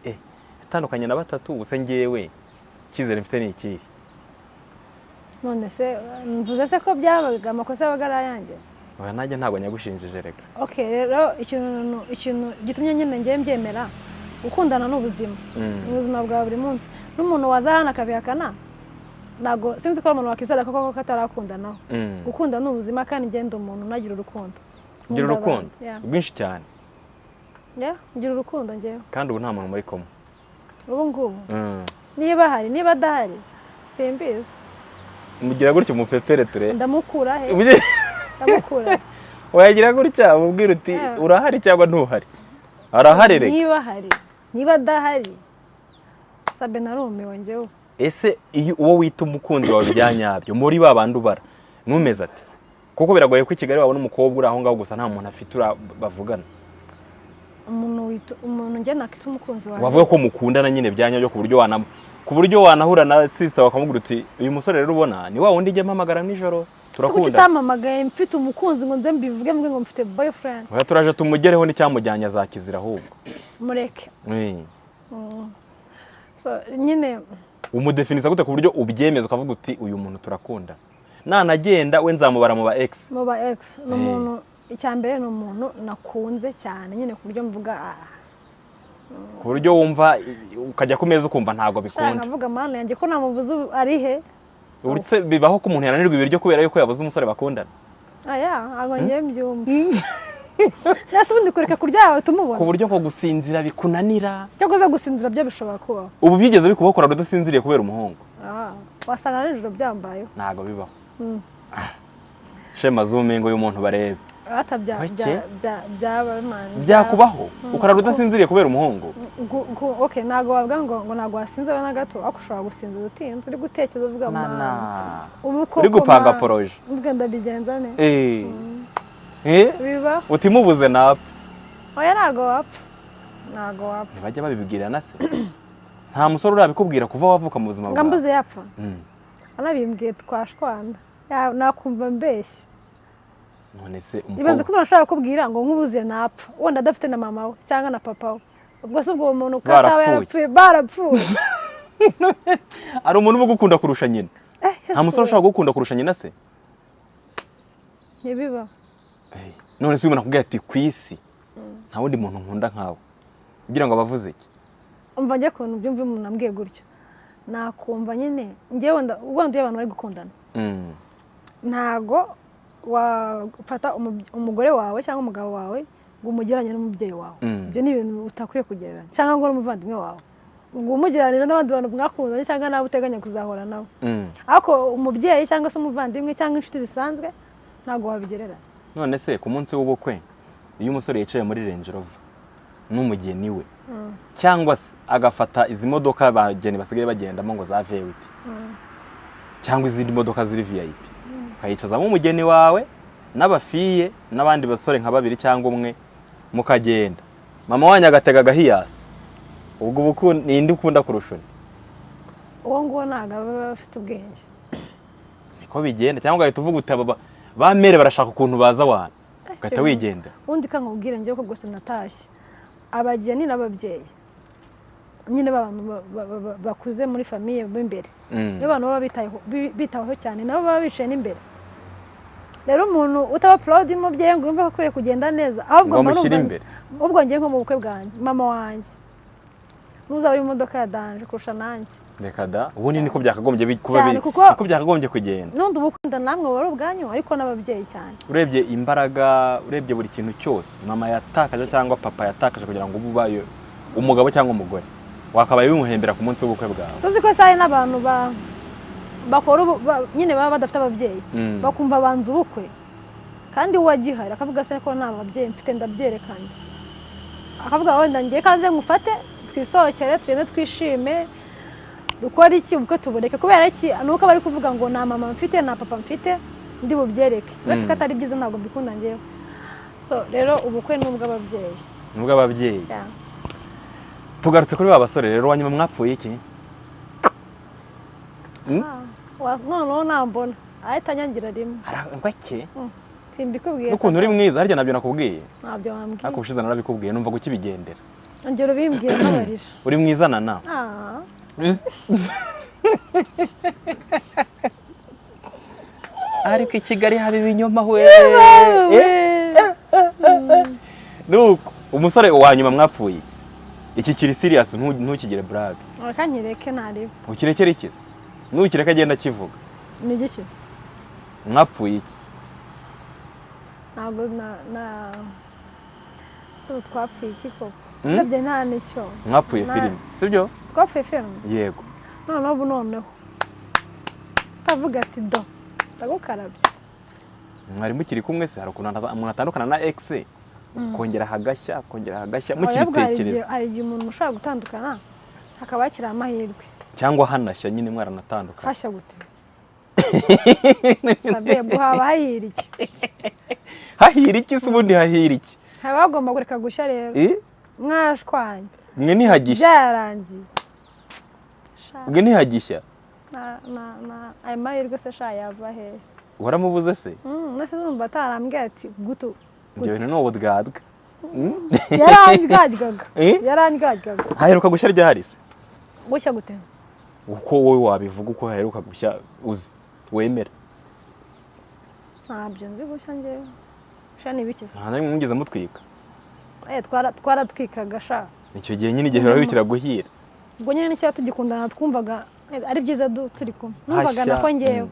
itandukanye na 3 ubuse ngewe icyizere mfite ni ikihe? None se mvuze se ko byabaga amakosa yabaga ari ayanjye? Oya, nanjye ntabwo nyagushinjije reka. Okay, rero ikintu gitumye nyine ngiye mbyemera, gukundana n'ubuzima, ubuzima bwa buri munsi. N'umuntu waza hano akabihakana, ntabwo sinzi ko umuntu wakizera koko ko atarakundanaho. Gukunda ni ubuzima kandi ngenda umuntu nagira urukundo. Ngira urukundo rwinshi cyane. Ngira urukundo ngewe. Kandi ubu nta muntu muri kumwe. Ubu ngubu. Niba hari, niba adahari, simbizi. Mugira gutya umupepere ture. Ndamukura he? Ndamukura. Wagira gutya umubwira uti urahari cyangwa ntuhari? Arahari reka. Niba hari, niba adahari. Sabe narumiwe ngewe. Ese iyo uwo wita umukunzi wawe bya nyabyo muri ba bandi ubara numeze ati? Kuko biragoye ko i Kigali wabona umukobwa uri aho ngaho gusa nta muntu afite bavugana. Umuntu njye nakita umukunzi wawe. Wavuga ko mukundana nyine bya nyabyo ku buryo wanahura na sister bakamubwira uti uyu musore rero ubona ni wa wundi njye mpamagara nijoro turakunda. Kuki utampamagaye mfite umukunzi ngo nze mbivuge mbwe ngo mfite boyfriend? Oya, turaje tumugereho n'icyamujyanye azakizira ahubwo. Mureke. So nyine umudefinisa gute ku buryo ubyemeza ukavuga uti uyu muntu turakunda? Nanagenda we nzamubara mu ba ex. Mu ba ex ni umuntu icyambere ni umuntu nakunze cyane nyine ku buryo mvuga ku buryo wumva ukajya ku meza ukumva ntago bikunda. Nkavuga mana yanjye ko namubuze ari he? Uretse bibaho ko umuntu yananirwa ibiryo kubera yuko yabuze umusore bakundana. Aya, ntabwo ngiye mbyumva. Nase ubundi kureka kurya yawe tumubona. Ku buryo ko gusinzira bikunanira. Cyakoze gusinzira byo bishobora kubaho. Ubu byigeze bikubaho kurara udasinziriye kubera umuhungu? Wasanga nijoro byambayeho. Ntago bibaho. Shema zumingo y'umuntu barebe. Ata byakubaho ukarara udasinziriye kubera umuhungu. Okay, ntago wavuga ngo ntago wasinzira na gato, ariko ushobora gusinzira utinze uri gutekereza uvuga mana uri gupanga poroje ubwo ndabigenza ne biba utimubuze napfa. Oya, ntago wapfa, ntago wapfa. Ntibajya babibwira na se? Nta musore urabikubwira kuva wavuka mu buzima bwawe ngambuze yapfa. Anabimbwiye twashwana. Nakumva mbeshye. None se umukobwa ibaze ko umuntu ashobora kukubwira ngo nkubuze napfa wenda adafite na mama we cyangwa na papa we, ubwo se ubwo uwo muntu ko ataba yarapfuye barapfuye. Ari umuntu uba ugukunda kurusha nyina. Nta musore ushobora kugukunda kurusha nyina se? Ntibiba. None se umuntu akubwira ati ku isi nta wundi muntu nkunda nkawe, kugira ngo abavuze iki? Umva njye kuntu byumva umuntu ambwiye gutyo nakumva nyine njyewe wenda iyo abantu bari gukundana ntago wafata umugore wawe cyangwa umugabo wawe ngo umugeranye n'umubyeyi wawe. Ibyo ni ibintu utakwiye kugereranya, cyangwa ngo n'umuvandimwe wawe ngo umugereranyije n'abandi bantu mwakundanye cyangwa nawe uteganya kuzahora nawe. Ariko umubyeyi cyangwa se umuvandimwe cyangwa inshuti zisanzwe ntago wabigereranya. None se ku munsi w'ubukwe iyo umusore yicaye muri Range Rover n'umugeni we cyangwa se agafata izi modoka abageni basigaye bagendamo ngo za V8 cyangwa izindi modoka ziri VIP, ukayicazamo umugeni wawe n'abafiye n'abandi basore nka babiri cyangwa umwe mukagenda, mama wanyu agatega agahiyasi, ubwo ubukwe ninde ukunda kurusha undi? Uwo nguwo ntabwo aba afite ubwenge. Niko bigenda. Cyangwa ugahita uvuga uti aba ba mere barashaka ukuntu baza wana, ugahita wigendera. Ubundi kankubwire njyewe ko gusa natashye abageni n'ababyeyi nyine b'abantu bakuze muri famiye b'imbere, niyo bantu baba bitaweho cyane, nabo baba bicaye n'imbere. Rero umuntu utaba proud y'umubyeyi ngo yumve ko akwiriye kugenda neza, ahubwo ubwo ngiye nko mu bukwe bwanjye mama wanjye ntuzaba uri mu modoka ya danje kurusha nanjye. Reka da, ubundi niko byakagombye kuba biri, niko byakagombye kugenda. N'undi ubukunda namwe wari ubwanyu ariko n'ababyeyi cyane. Urebye imbaraga, urebye buri kintu cyose mama yatakaje cyangwa papa yatakaje kugira ngo ubaye umugabo cyangwa umugore, wakabaye bimuhembera ku munsi w'ubukwe bwawe. So ziko sai n'abantu bakora nyine baba badafite ababyeyi bakumva banza ubukwe, kandi uwagihari akavuga se ko nta babyeyi mfite ndabyerekana, akavuga wenda ngiye kaze ngufate twisohokere tugende twishime dukora iki ubukwe tubureke. Kubera iki? Nuko bari kuvuga ngo nta mama mfite nta papa mfite ndi bubyereke, uretse ko atari byiza ntabwo mbikunda ngewe. So rero ubukwe ni ubw'ababyeyi. Ni ubw'ababyeyi. Tugarutse kuri ba basore rero, wanyuma mwapfuye iki? Noneho nambona ahita anyangira rimwe. Ngwake? Simbikubwiye. N'ukuntu uri mwiza harya nabyo nakubwiye? Ntabyo wambwiye. Ariko ubushize narabikubwiye numva gukibigendera. Ongera ubimbwire nkabarira. Uri mwiza nana. Ariko i Kigali haba ibinyoma we. Nuko umusore wa nyuma mwapfuye iki kiri serious, ntukigire brag. Reka nkireke ntarebe. Ukirekere iki se? Nukireka agenda kivuga. Ni igiki? Mwapfuye iki? Ntabwo na so twapfuye iki koko? Ndabye nta nicyo. Mwapfuye filime, sibyo? Twapfuye filime? Yego. Noneho ubu noneho tavuga ati do ndagukarabye. Mwari mukiri kumwe se? Hari ukuntu umuntu atandukana na ex kongera hagashya, kongera hagashya mukibitekereza. Hari igihe umuntu ushobora gutandukana hakaba hakiri amahirwe. Cyangwa hanashya nyine mwaranatandukana. Hashya gute? Sabe guhaba hahira iki? Hahira iki se ubundi hahira iki? Haba hagomba kureka gushya rero. Mwashwanye. Mwe ntihagishya. Byarangiye. Ubwo ntihagishya. Na ayo mahirwe se sha yava he? Waramubuze se? Nase numva atarambwiye ati gutu. Ibyo bintu ni ubudgadwa. Yarandgadgaga. Yarandgadgaga. Haheruka gushya ryahari se? Gushya gute? Uko wowe wabivuga uko haheruka gushya uzi wemera. Ntabyo nzi gushya njyewe. Gushya ni ibiki se? Nta na rimwe mwigeze mutwika. Twaratwikaga sha. Icyo gihe nyine igihe urabikira guhira. Ubwo nyine nicyo tugikundana twumvaga ari byiza turi kumwe. Numvaga nako ngewe.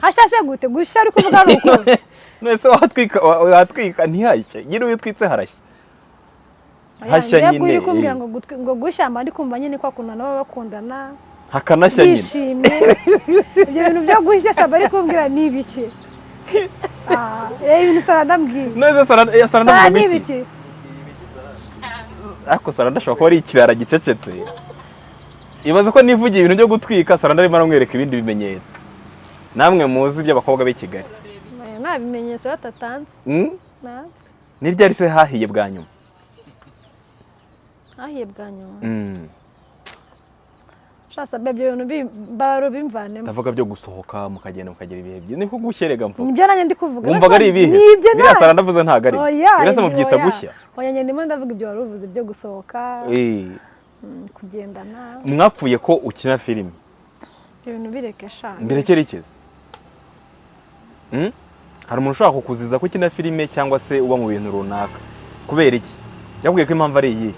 Hashya se gute? Gushya ari kuvuga ari uko. None se watwika ntihashye. Nyine iyo utwitse harashya. Hashya nyine. Uri kumbwira ngo gushya mba ndi kumva nyine kwa kuntu nabo bakundana. Hakanashya nyine. Bishimye. Ibyo bintu byo gushya saba ari kumbwira ni ibiki? Ibintu Sara ndambwiye. None se Sara ndambwiye ibiki? Ariko Sara ndashobora kuba ari ikirara gicecetse. Ibaze ko nivugiye ibintu byo gutwika Sara ndarimo aramwereka ibindi bimenyetso. Namwe muzi iby'abakobwa b'i Kigali. Nta bimenyetso yatatanze. Nabyo. Ni ryari se hahiye bwa nyuma? Hahiye bwa nyuma. Shasa bebyo ibintu baro bimvanemo. Ndavuga byo gusohoka mukagenda mukagira ibihe byiza. Niko gushyerega mvuga. Nibyo nanjye ndi kuvuga. Wumvaga ari ibihe? Birasa ndavuze ntago ari. Birasa mubyita gushya. Oya njye ndimo ndavuga ibyo wari uvuze byo gusohoka. Kugendana. Mwapfuye ko ukina filime. Ibintu bireke sha. Mbirekere ikize. Hari umuntu ushaka kukuziza ko ukina filime cyangwa se uba mu bintu runaka. Kubera iki? Yakubwiye ko impamvu ari iyi.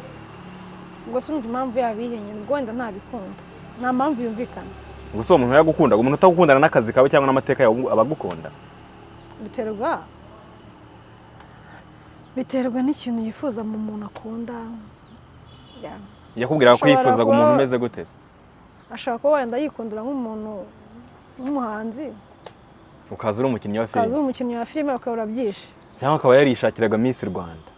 Ubwo sinumva impamvu yabihenye, ubwo wenda ntabikunda. Nta mpamvu yumvikana. Gusa uwo muntu yagukunda, umuntu utagukundana n'akazi kawe cyangwa n'amateka yawe abagukunda. Biterwa n'ikintu yifuza mu muntu akunda. Yakubwira ko yifuzaga umuntu umeze gute? Ashaka ko wenda yikundira nk'umuntu nk'umuhanzi. Ukaza uri umukinnyi wa filime. Ukaza uri umukinnyi wa filime ukaba urabyishe. Cyangwa akaba yarishakiraga Miss Rwanda.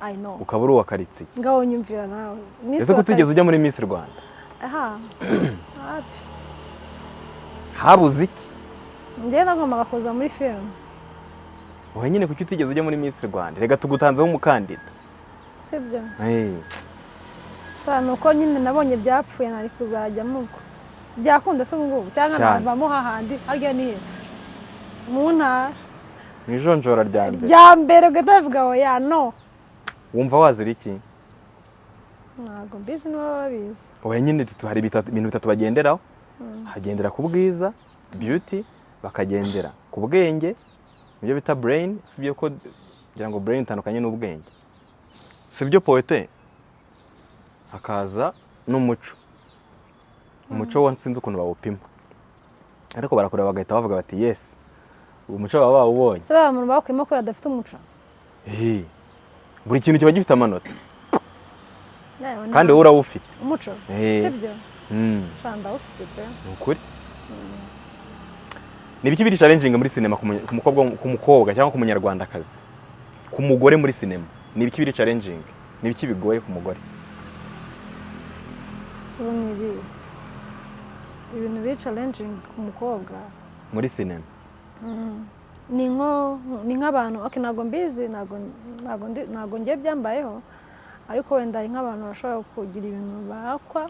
I know. Ukaba uri uwa karitsiye. Ngaho nyumvira nawe. Ese ko utigeze ujya muri Miss Rwanda? Aha. Habuze iki? Njye nagombaga kuza muri filime. Wowe nyine kuki utigeze ujya muri Miss Rwanda? Rega tugutanzeho umukandida. Sibyo. Sha nuko nyine nabonye byapfuye nari kuzajyamo ubwo. Byakunda se ubwo cyangwa navamo hahandi harya ni he? Mu ntara. Mu ijonjora rya mbere. Rya mbere ugahita bavuga oya no. Wumva wazira iki? Ntabwo mbizi niba babizi. Oya nyine hari ibintu bitatu bagenderaho. Hagendera ku bwiza, beauty, bakagendera ku bwenge, nibyo bita brain, sibyo ko ngira ngo brain itandukanye n'ubwenge. Sibyo poete? Hakaza n'umuco. Umuco wo nsinzi ukuntu bawupima. Ariko barakureba bagahita bavuga bati yes. Umuco baba bawubonye. Se ba muntu bakwima ko adafite umuco. Buri kintu kiba gifite amanota. Kandi wowe urawufite. Umuco. Sibyo? Shanda ufite pe. Ukuri. Ni biki biri challenging muri cinema ku mukobwa cyangwa ku munyarwandakazi? Ku mugore muri cinema. Ni biki biri challenging? Ni biki bigoye ku mugore? So ni ibi. Ibintu biri challenging ku mukobwa muri cinema. Ni nk'abantu okay ntago mbizi ntago ngiye byambayeho ariko wenda ari nk'abantu bashobora kugira ibintu bakwa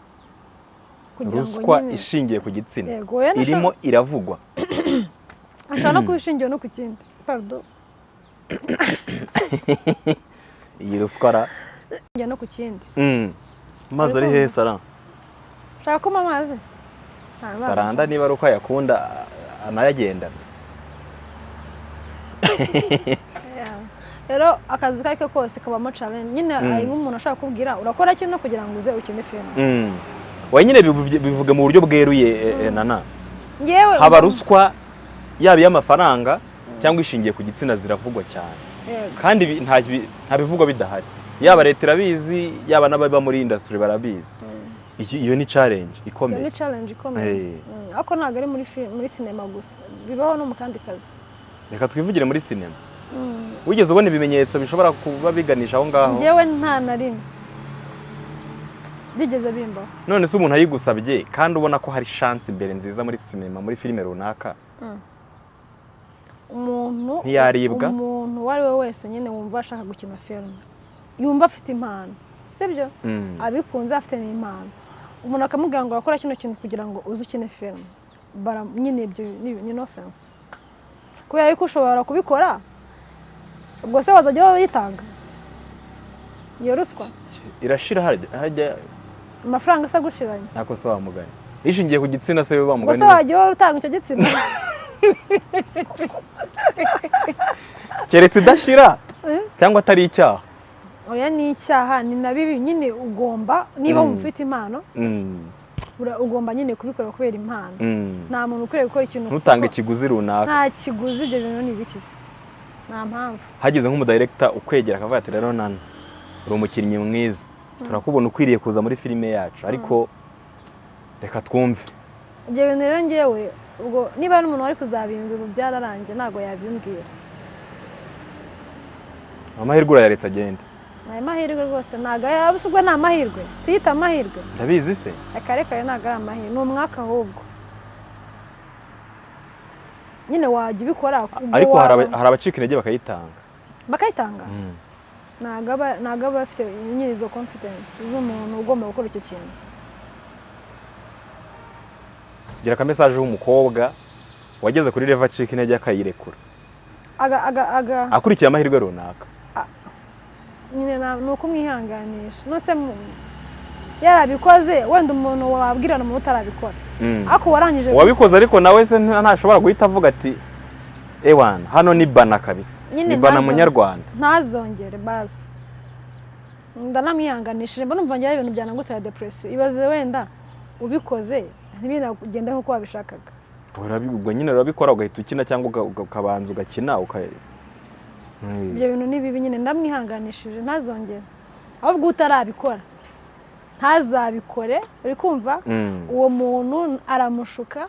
kugira ngo ruswa ishingiye ku gitsina irimo iravugwa. Ashobora no kubishingiye no ku kindi. Pardon. Iyi ruswa ra no ku kindi. Amazi ari he Sara? Shaka kuma amazi. Saranda niba ari uko ayakunda anayagendana. Rero akazi kariko kose kabamo challenge nyine ari nk'umuntu ashaka kubwira urakora kino kugira ngo uze ukine filime. Wowe nyine bivuga mu buryo bweruye nana. Ngewe haba ruswa yaba y'amafaranga cyangwa ishingiye ku gitsina ziravugwa cyane. Kandi nta bivugwa bidahari. Yaba leta irabizi, yaba n'ababa muri industry barabizi. Iyo ni challenge ikomeye. Ni challenge ikomeye. Ariko ntago ari muri cinema gusa. Bibaho no mu kandi kazi. Reka twivugire muri cinema. Wigeze ubona ibimenyetso bishobora kuba biganisha aho ngaho? Ngewe nta na rimwe. Bigeze bimbaho. None se umuntu ayigusabye kandi ubona ko hari chance imbere nziza muri cinema, muri filime runaka. Umuntu ntiyaribwa. Umuntu uwo ari we wese nyine wumva ashaka gukina filime. Yumva afite impano. Sibyo? Abikunze afite n'impano. Umuntu akamubwira ngo akora kino kintu kugira ngo uze ukine filime. Nyine ibyo ni nonsense. Kubera yuko ushobora kubikora ubwo se bazajya bayitanga. Iyo ruswa irashira hajya amafaranga se gushiranye. Ntako se wamugani. Ishingiye ku gitsina se bamugani. Ubwo se wajya utanga icyo gitsina. Keretse idashira cyangwa atari icyaha. Oya ni icyaha ni na bibi nyine ugomba niba ufite impano ugomba nyine kubikora kubera impano. Nta muntu ukwiye gukora ikintu ntutange ikiguzi runaka. Nta kiguzi ibyo bintu ni ibikize. Nta mpamvu. Hageze nk'umudirector ukwegera akavuga ati rero nana uri umukinnyi mwiza turakubona ukwiriye kuza muri filime yacu ariko reka twumve. Ibyo bintu rero ngewe ubwo niba n'umuntu wari kuzabimbwira ubu byararangiye ntago yabimbwira. Amahirwe urayaretse agenda. Ayo mahirwe rwose ntago yabusubwo ni amahirwe. Tuyita amahirwe. Ndabizi se. Akareka yo ntago ari amahirwe ni umwaka ahubwo. Nyine wajya ubikora ariko hari abacika intege bakayitanga. Bakayitanga? Ntago aba afite nyine izo confidence z'umuntu ugomba gukora icyo kintu. Gira ka message w'umukobwa wageze kuri level acika intege akayirekura. Aga akurikiye amahirwe runaka. Nyine ni ukumwihanganisha. Nose yarabikoze wenda umuntu wabwirana umuntu utarabikora. Ako warangije wabikoze ariko nawe se ntashobora guhita avuga ati ewana hano ni bana kabisa. Ni bana munyarwanda. Ntazongere basi. Ndanamwihanganishije mbona umva ngira ibintu byanagutera depression. Ibaze wenda ubikoze ntibinagenda nkuko wabishakaga. Ubwo nyine urabikora ugahita ukina cyangwa ukabanza ugakina ibyo bintu ni bibi nyine ndamwihanganishije ntazongere. Ahubwo utarabikora ntazabikore, uri kumva? Uwo muntu aramushuka.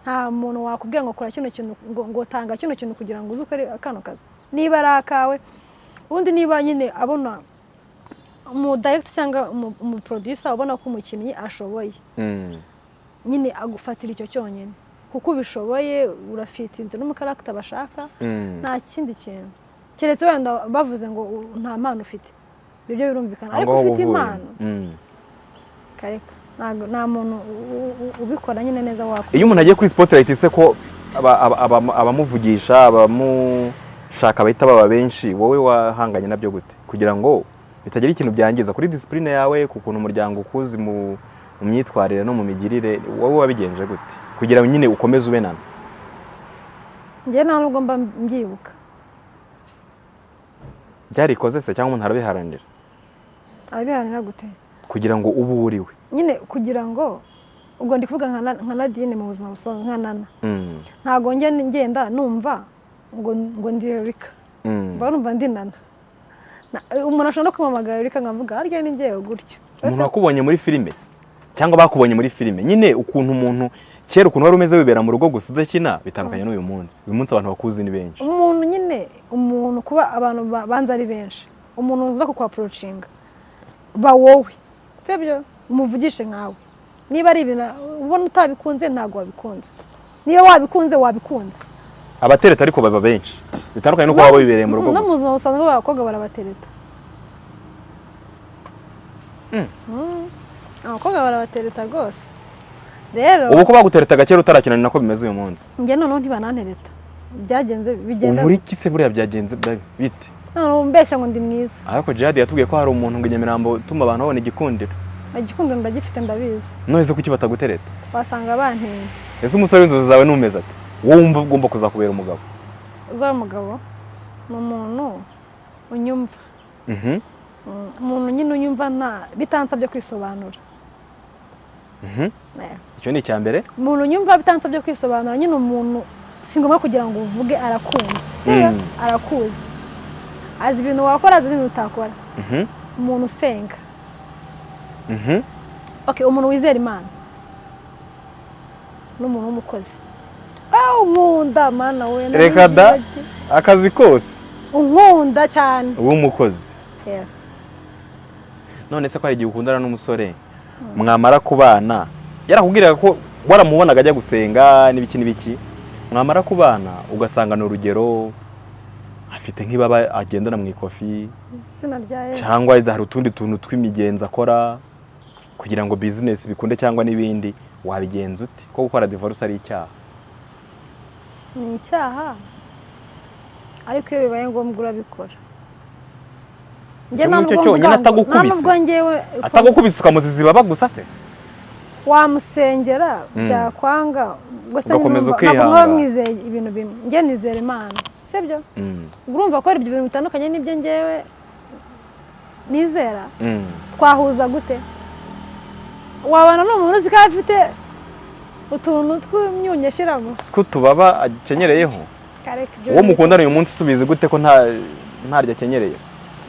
Nta muntu wakubwira ngo kora kino kintu ngo tanga kino kintu kugira ngo uze ukore kano kazi. Niba ari akawe, ubundi niba nyine abona umu director cyangwa umu producer ubona ko umukinnyi ashoboye. Nyine agufatira icyo cyonyine kuko ubishoboye urafitinze no mu character bashaka. Nta kindi kintu keretse wenda bavuze ngo nta mpano ufite, ibyo birumvikana, ariko ufite impano kareka nta muntu ubikora nyine neza wako. Iyo umuntu agiye kuri spotlight se ko abamuvugisha abamushaka bahita baba benshi, wowe wahanganye nabyo gute kugira ngo bitagira ikintu byangiza kuri discipline yawe, ku kuntu umuryango ukuzi mu myitwarire no mu migirire, wowe wabigenje gute kugira ngo nyine ukomeze ube nana? Njye nta nubwo mba mbyibuka. Byarikoze se cyangwa umuntu arabiharanira? Arabiharanira gute? Kugira ngo ube uriwe nyine, kugira ngo ubwo ndi kuvuga nka Nadine mu buzima busanzwe nka Nana. Ntago njye ngenda numva ngo ndi Erika. Mba numva ndi Nana. Umuntu ashobora no kumpamagara Erika nkavuga harya ni njyewe gutyo. Umuntu wakubonye muri filime cyangwa bakubonye muri filime nyine, ukuntu umuntu kera ukuntu wari umeze wibera mu rugo gusa udakina bitandukanye n'uyu munsi. Uyu munsi abantu bakuzi ni benshi. Umuntu nyine, umuntu kuba abantu banza ari benshi, umuntu uza kukwapproachinga ba wowe sibyo, umuvugishe nkawe. Niba ari ibintu ubona utabikunze ntago wabikunze, niba wabikunze wabikunze. Abatereta ariko baba benshi bitandukanye nuko waba wibereye mu rugo gusa. No mu buzima busanzwe abakobwa barabatereta. Abakobwa barabatereta rwose. Rero ubu ko baguteretaga kera utarakina ni nako bimeze uyu munsi. Njye noneho ntibanantereta. Byagenze bigenda. Uburi ki se buriya byagenze bite? Noneho mbeshya ngo ndi mwiza. Ariko Jihad yatubwiye ko hari umuntu ngo Nyamirambo utuma abantu babona igikundiro. Igikundiro ndagifite ndabizi. None se kuki batagutereta? Wasanga bantinya. Ese umusore w'inzozi zawe numeze ate? Wowe wumva ugomba kuzakubera umugabo? Uzaba umugabo ni umuntu unyumva. Umuntu nyine unyumva nta bitansabye kwisobanura. Icyo ni icya mbere. Umuntu unyumva bitansabye kwisobanura nyine, umuntu si ngombwa kugira ngo uvuge arakumva. Arakuzi. Azi ibintu wakora, azi ibintu utakora. Umuntu usenga. Okay, umuntu wizera Imana. N'umuntu w'umukozi. Unkunda mana we. Reka da akazi kose. Unkunda cyane. W'umukozi. Yes. None se ko hari igihe ukundana n'umusore mwamara kubana yarakubwiraga ko waramubonaga ajya gusenga n'ibiki n'ibiki, mwamara kubana ugasanga ni urugero afite nk'ibaba agendana mu ikofi cyangwa hari utundi tuntu tw'imigenzo akora kugira ngo business bikunde cyangwa n'ibindi, wabigenza ute? Ko gukora divorce ari icyaha? Ni icyaha ariko iyo bibaye ngombwa urabikora. Njye ntabwo njyewe atagukubise ukamuziza ibaba gusa se wamusengera byakwanga gusa ntabwo mwizeye ibintu bimwe. Njye nizera Imana sibyo? Urumva ko ibyo bintu bitandukanye n'ibyo njyewe nizera. Twahuza gute? Wabana n'umuntu uzi ko afite utuntu tw'imyunyu ashyiramo tw'utubaba akenyereyeho. Uwo mukundana uyu munsi usubize gute ko ntaryo akenyereye?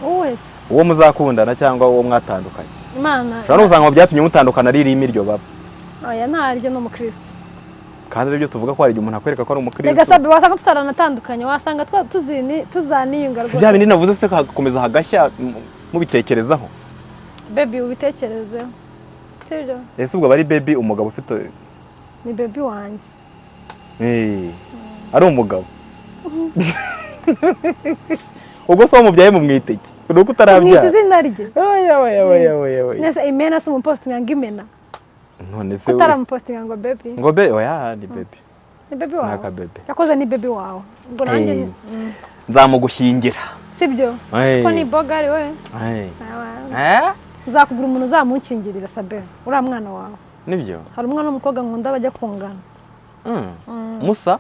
Wese uwo muzakundana cyangwa uwo mwatandukanye. Imana ushobora no gusanga byatumye mutandukana ari irimi iryo baba. Oya ntaryo ni umukristo. Kandi aribyo tuvuga ko hari igihe umuntu akwereka ko ari umukristo. Rega sabe wasanga tutaranatandukanye, wasanga tuzaniyunga rwose. Si bya bindi navuze se hagakomeza hagashya mubitekerezaho? Baby ubitekerezeho. Sibyo? Ese ubwo bari baby umugabo ufite ni baby wanjye. Ari umugabo. Ubwo so mubyaye mu mwiteke nuko utarabyara. Mwite izina rye. Oya oya oya oya oya. Nese imena si umupost nanga imena. None se utaramupostinga ngo baby? Ngo be oya ni baby. Ni baby wawe. Naka baby. Yakoze ni baby wawe. Ngo nanjye nzamugushyingira. Sibyo? Ko ni bogari we. Nzakugura umuntu uzamunkingirira Sabe. Uriya mwana wawe. Nibyo? Hari umwana w'umukobwa nkunda bajya kungana. Musa?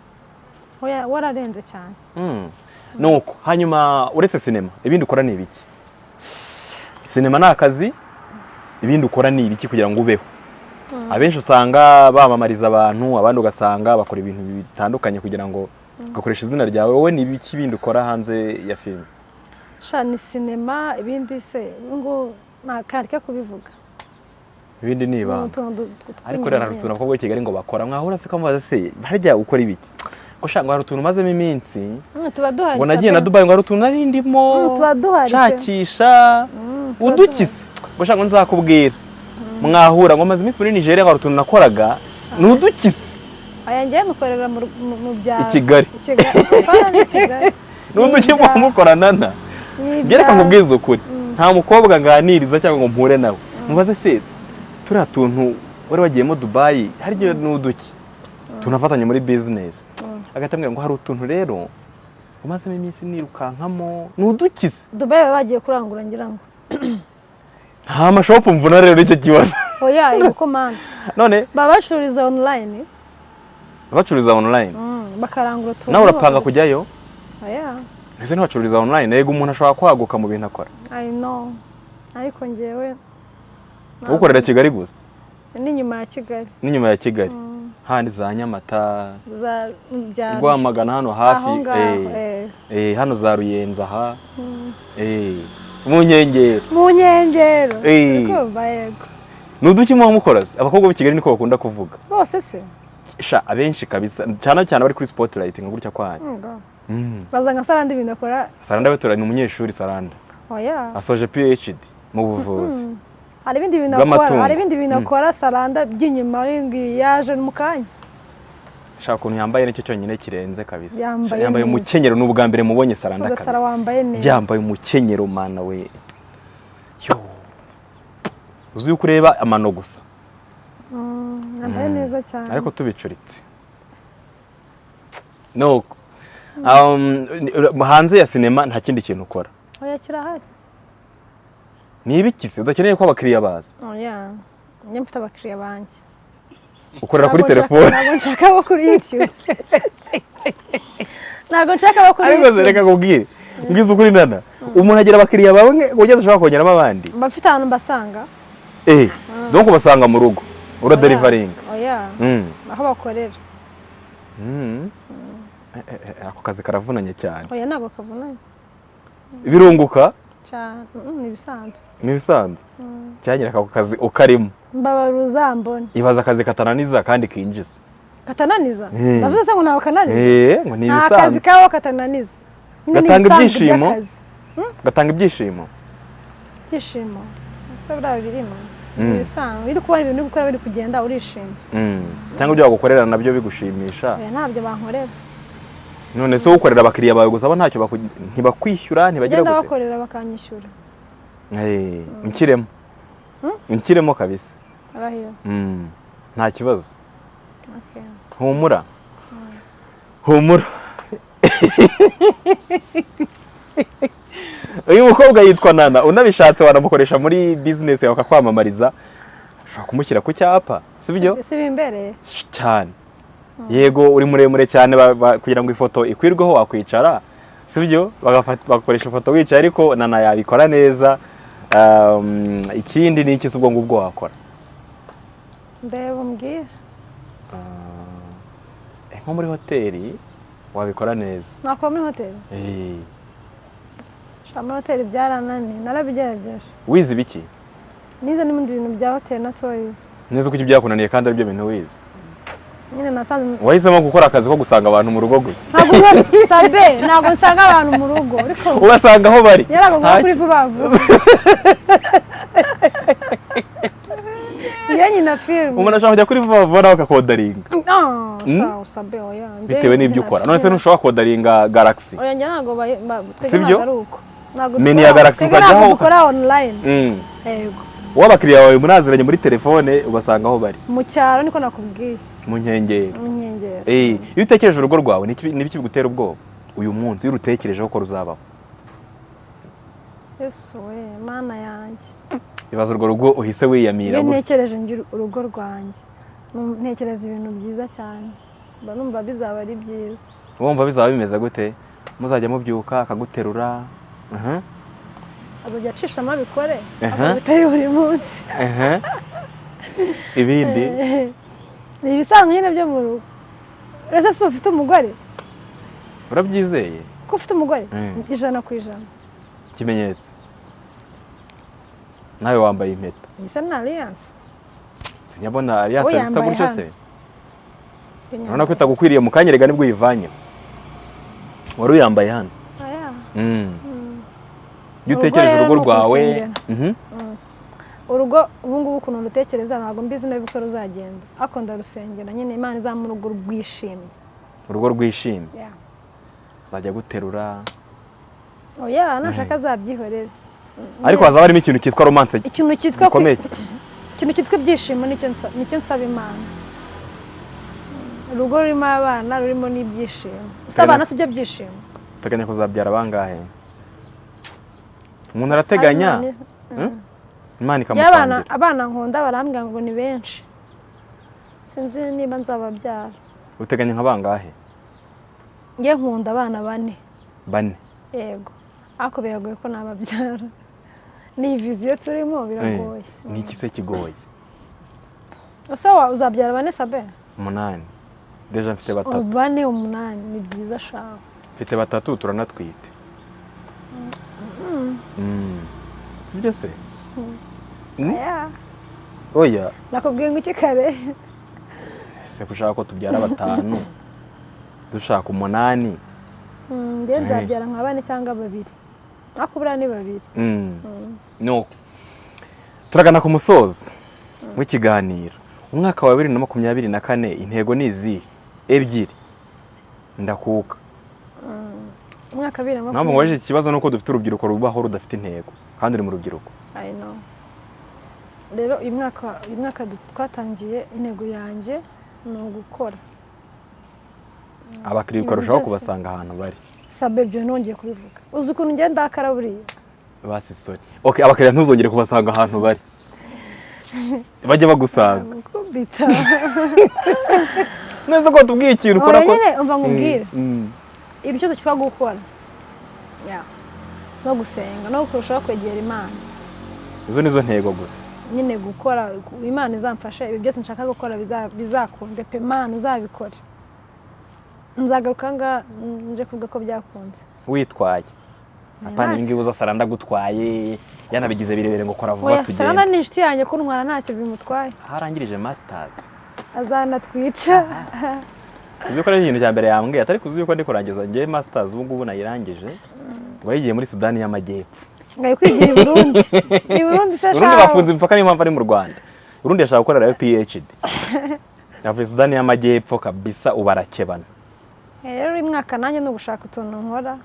Oya wararenze cyane. Nuko hanyuma uretse sinema ibindi ukora ni ibiki? Sinema ni akazi, ibindi ukora ni ibiki kugira ngo ubeho? Abenshi usanga bamamariza abantu, abandi ugasanga bakora ibintu bitandukanye kugira ngo ugakoresha izina ryawe. Wowe ni ibiki bindi ukora hanze ya filime? Sha ni sinema, ibindi se ngo nakareka kubivuga. Ibindi ni ibanga. Ariko rero hari utuntu abakobwa b'i Kigali ngo bakora, mwahura se kamubaza se harya ukora ibiki? Ko sha ngo hari utuntu mazemo iminsi. Tuba duhari. Ngo nagiye na Dubai ngo hari utuntu nari ndimo. Tuba duhari. Shakisha udukise. Ngo sha ngo nzakubwira. Mwahura ngo maze iminsi muri Nigeria ngo hari utuntu nakoraga nudukise. Aya ngiye mukorera mu byaro. I Kigali. I Kigali. I Kigali. Nuduki mukorana na. Gereka ngo ubwize ukuri. Nta mukobwa nganiriza cyangwa ngo mpure nawe. Mubaze se turiya tuntu wari wagiyemo Dubai haryo nuduki tunafatanye muri business. Agatambwira ngo hari utuntu rero umazemo iminsi nirukankamo nudukise. Dubai bagiye kurangura ngira ngo. Nta mashop mvuna rero icyo kibazo. Oya ibuko man. None babacururiza online. Bacururiza online. Bakarangura utuntu. Nawe urapanga kujyayo? Oya. Ese ntibacururiza online, yego umuntu ashobora kwaguka mu bintu akora. I know. Ariko ngewe ukorera Kigali gusa. N'inyuma ya Kigali. N'inyuma ya Kigali. Handi za Nyamata, za Rwamagana hano hafi, hano za Ruyenza ha. Mu nkengero. Mu nkengero. Kumva yego. Nuduki muba mukora se? Abakobwa b'i Kigali niko bakunda kuvuga. Bose se? Sha abenshi kabisa, cyane cyane bari kuri spotlight nka gutya kwanyu. Baza nka Saranda ibintu akora. Saranda we ni umunyeshuri Saranda. Oya. Asoje PhD mu buvuzi. Hari ibindi bintu akora, hari ibindi bintu akora Saranda by'inyuma y'ingi yaje mu kanya. Shaka ukuntu yambaye nicyo cyonyine kirenze kabisa. Yambaye umukenyero n'ubwa mbere mubonye Saranda kabisa. Sara wambaye neza. Yambaye umukenyero mana we. Yo. Uzi uko ureba amano gusa. Yambaye neza cyane. Ariko tubicuritse. No. Hanze ya sinema nta kindi kintu ukora. Oya kirahari. Ni ibikise udakeneye ko abakiriya baza? Oya, njye mfite abakiriya banjye. Ukorera kuri telefone? Ntabwo nshaka abo kuri YouTube. Ntabwo nshaka abo kuri YouTube. Ariko reka nkubwire, mbwize ukuri Nana, umuntu agira abakiriya bamwe ugeze ushobora kongeramo abandi. Mba mfite ahantu mbasanga. Donc ubasanga mu rugo, uraderivaringa. Oya, aho bakorera. Ako kazi karavunanye cyane. Oya ntabwo kavunanye. Birunguka? Cyane, ni ibisanzwe. Ni ibisanzwe. Cyanyira ako kazi ukarimo. Mbabaruza mbone. Ibaza akazi katananiza kandi kinjiza. Katananiza? Ndavuze se ngo ntabwo kananiza? Ngo ni ibisanzwe. Akazi kawe katananiza. Gatanga ibyishimo. Gatanga ibyishimo. Ibyishimo. Se buriya birimo. Ni ibisanzwe. Iri kubona ibintu gukora biri kugenda urishima. Cyangwa ibyo bagukorera nabyo bigushimisha. Oya ntabyo bankorera. None se ukorera abakiriya bawe gusa bo ntacyo ntibakwishyura ntibagira gute? Bakorera bakanyishyura. Nkiremo. Nkiremo kabisa. Arahira. Nta kibazo. Okay. Humura. Humura. Uyu mukobwa yitwa Nana, unabishatse wanamukoresha muri business yawe akakwamamariza. Ushobora kumushyira ku cyapa, sibyo? Si bimbereye. Cyane. Yego uri muremure cyane kugira ngo ifoto ikwirweho wakwicara, sibyo? Bagakoresha ifoto wicaye ariko Nana yabikora neza. Ikindi ni iki se ubwo ngubwo wakora? Ndeba umbwira. Nko muri hoteli wabikora neza. Nakora muri hoteli? Sha muri hoteli byarananiye, narabigerageje. Wize ibiki? Nize n'ibindi bintu bya hoteli na tourism. Neza kuki byakunaniye kandi ari byo bintu wize? Nyine nasanze wahisemo gukora akazi ko gusanga abantu mu rugo gusa. Ntabwo Sabe, ntabwo nsanga abantu mu rugo, ariko ubasanga aho bari. Yarago kuri vuba vuba. Njye nyina film. Umuntu ashobora kujya kuri vuba vuba nawe akakodaringa. Ah, Sabe oya. Bitewe n'ibyo ukora. None se ntushobora kodaringa Galaxy? Oya njye ntabwo twebwe ntabwo ari uko. Ntabwo meni ya Galaxy ukajyaho ukora online. Yego. W'abakiriya bawe munaziranye muri telefone ubasanga aho bari. Mu cyaro niko nakubwiye. Mu nkengero. Mu nkengero. Iyo utekereje urugo rwawe ni ibiki bigutera ubwoba uyu munsi iyo urutekerejeho ko ruzabaho? Yesu we mana yanjye. Ibaza urwo rugo uhise wiyamira. Iyo ntekereje ngira urugo rwanjye ntekereza ibintu byiza cyane. Mba numva bizaba ari byiza. Wumva bizaba bimeze gute? Muzajya mubyuka akaguterura. Azajya acishamo abikore akabitari buri munsi. Ibindi ni ibisanzwe nyine byo mu rugo. Ese si ufite umugore? Urabyizeye ko ufite umugore? 100%. Ikimenyetso nawe wambaye impeta. Isa na alliance. Sinyabona alliance zisa gutyo se? Urabona ko itagukwiriye mu kanya rega nibwo uyivanye. Wari uyambaye hano. Iyo utekereje urugo rwawe, urugo ubu ngubu ukuntu rutekereza ntabwo mbizi nabi uko ruzagenda, ariko ndarusengera nyine Imana izamuha urugo rwishimye. Urugo rwishimye. Azajya guterura. Oya nashaka azabyihorera. Ariko hazaba harimo ikintu cyitwa romance. Ikintu cyitwa ikintu cyitwa ibyishimo nicyo nsaba Imana. Urugo rurimo abana rurimo n'ibyishimo. Gusa abana si byo byishimo. Uteganya kuzabyara bangahe? Umuntu arateganya. Imana ikamutangira. Abana nkunda barambwira ngo ni benshi. Sinzi niba nzababyara. Uteganya nka bangahe? Nge nkunda abana 4. 4. Yego. Ariko biragoye ko nababyara. Ni vision turimo biragoye. Ni iki se kigoye? Usawa uzabyara 4 Sabe? 8. Deja mfite 3. 4 8 ni byiza shawe. Mfite 3 turanatwite. Sibyo se? Oya. Nakubwiye ngo iki kare? Ese kushaka ko tubyara 5 dushaka 8. Nge nzabyara nka 4 cyangwa 2. Ariko buriya ni 2. No. Turagana ku musozo w'ikiganiro. Umwaka wa 2024 intego ni izihe? 2. Ndakuka. Umwaka 2024. Ntabwo ngwaje ikibazo nuko dufite urubyiruko rubaho rudafite intego kandi uri mu rubyiruko. I know. Rero uyu mwaka twatangiye intego yanjye ni ugukora. Abakiriya ukarushaho kubasanga ahantu bari. Sabe ibyo nongeye kubivuga. Uzi ukuntu ngenda ndakara buriya. Basi sorry. Okay, abakiriya ntuzongere kubasanga ahantu bari. Bajye bagusanga. Kubita. Neza ko tubwiye ikintu ukora ko. Nyine umva nkubwire. Ibyo cyose cyitwa gukora. No gusenga no kurushaho kwegera Imana. Izo nizo ntego gusa. Nyine gukora Imana izamfasha ibi byose nshaka gukora bizakunde pe Imana uzabikore. Nzagaruka nga nje kuvuga ko byakunze. Witwaye. Apana ingi uza Saranda gutwaye yanabigize birebere ngo kora vuba tugende. Saranda ni inshuti yanjye kuntwara ntacyo bimutwaye. Harangirije masters. Azanatwica. Uzi ko ari ikintu cya mbere yambwiye atari kuzi yuko ndi kurangiza ngiye masters ubu ngubu nayirangije. Wayigiye muri Sudani y'Amajyepfo. Ngaye kwigira i Burundi. I Burundi se Burundi bafunze imipaka niyo mpamvu ari mu Rwanda. Burundi yashaka gukorera PhD. Yavuye Sudani y'Amajyepfo kabisa ubarakebana. Rero uyu mwaka nanjye no gushaka utuntu nkora.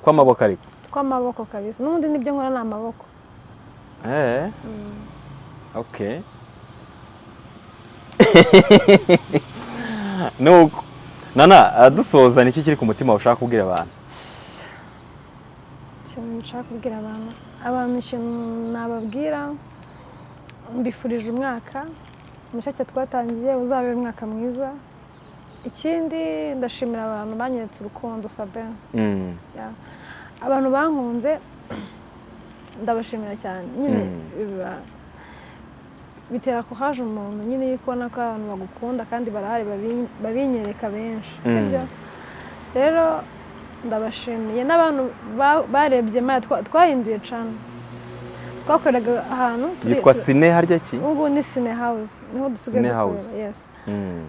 Tw'amaboko ariko. Tw'amaboko kabisa. N'ubundi nibyo nkora ni amaboko. Okay. Nuko Nana dusoza niki kiri ku mutima ushaka kubwira abantu? Ikintu nshaka kubwira abantu ikintu nababwira mbifurije umwaka mushya twatangiye uzabe umwaka mwiza. Ikindi ndashimira abantu banyeretse urukundo Sabe. Abantu bankunze ndabashimira cyane. Nyine bitera courage umuntu nyine iyo ubona ko abantu bagukunda kandi barahari babinyereka benshi, sibyo? Rero ndabashimiye n'abantu barebye maya twahinduye cyane. Twakoreraga ahantu yitwa Cine harya ki? Ubu ni Cine House niho dusigaye dukorera. Yes.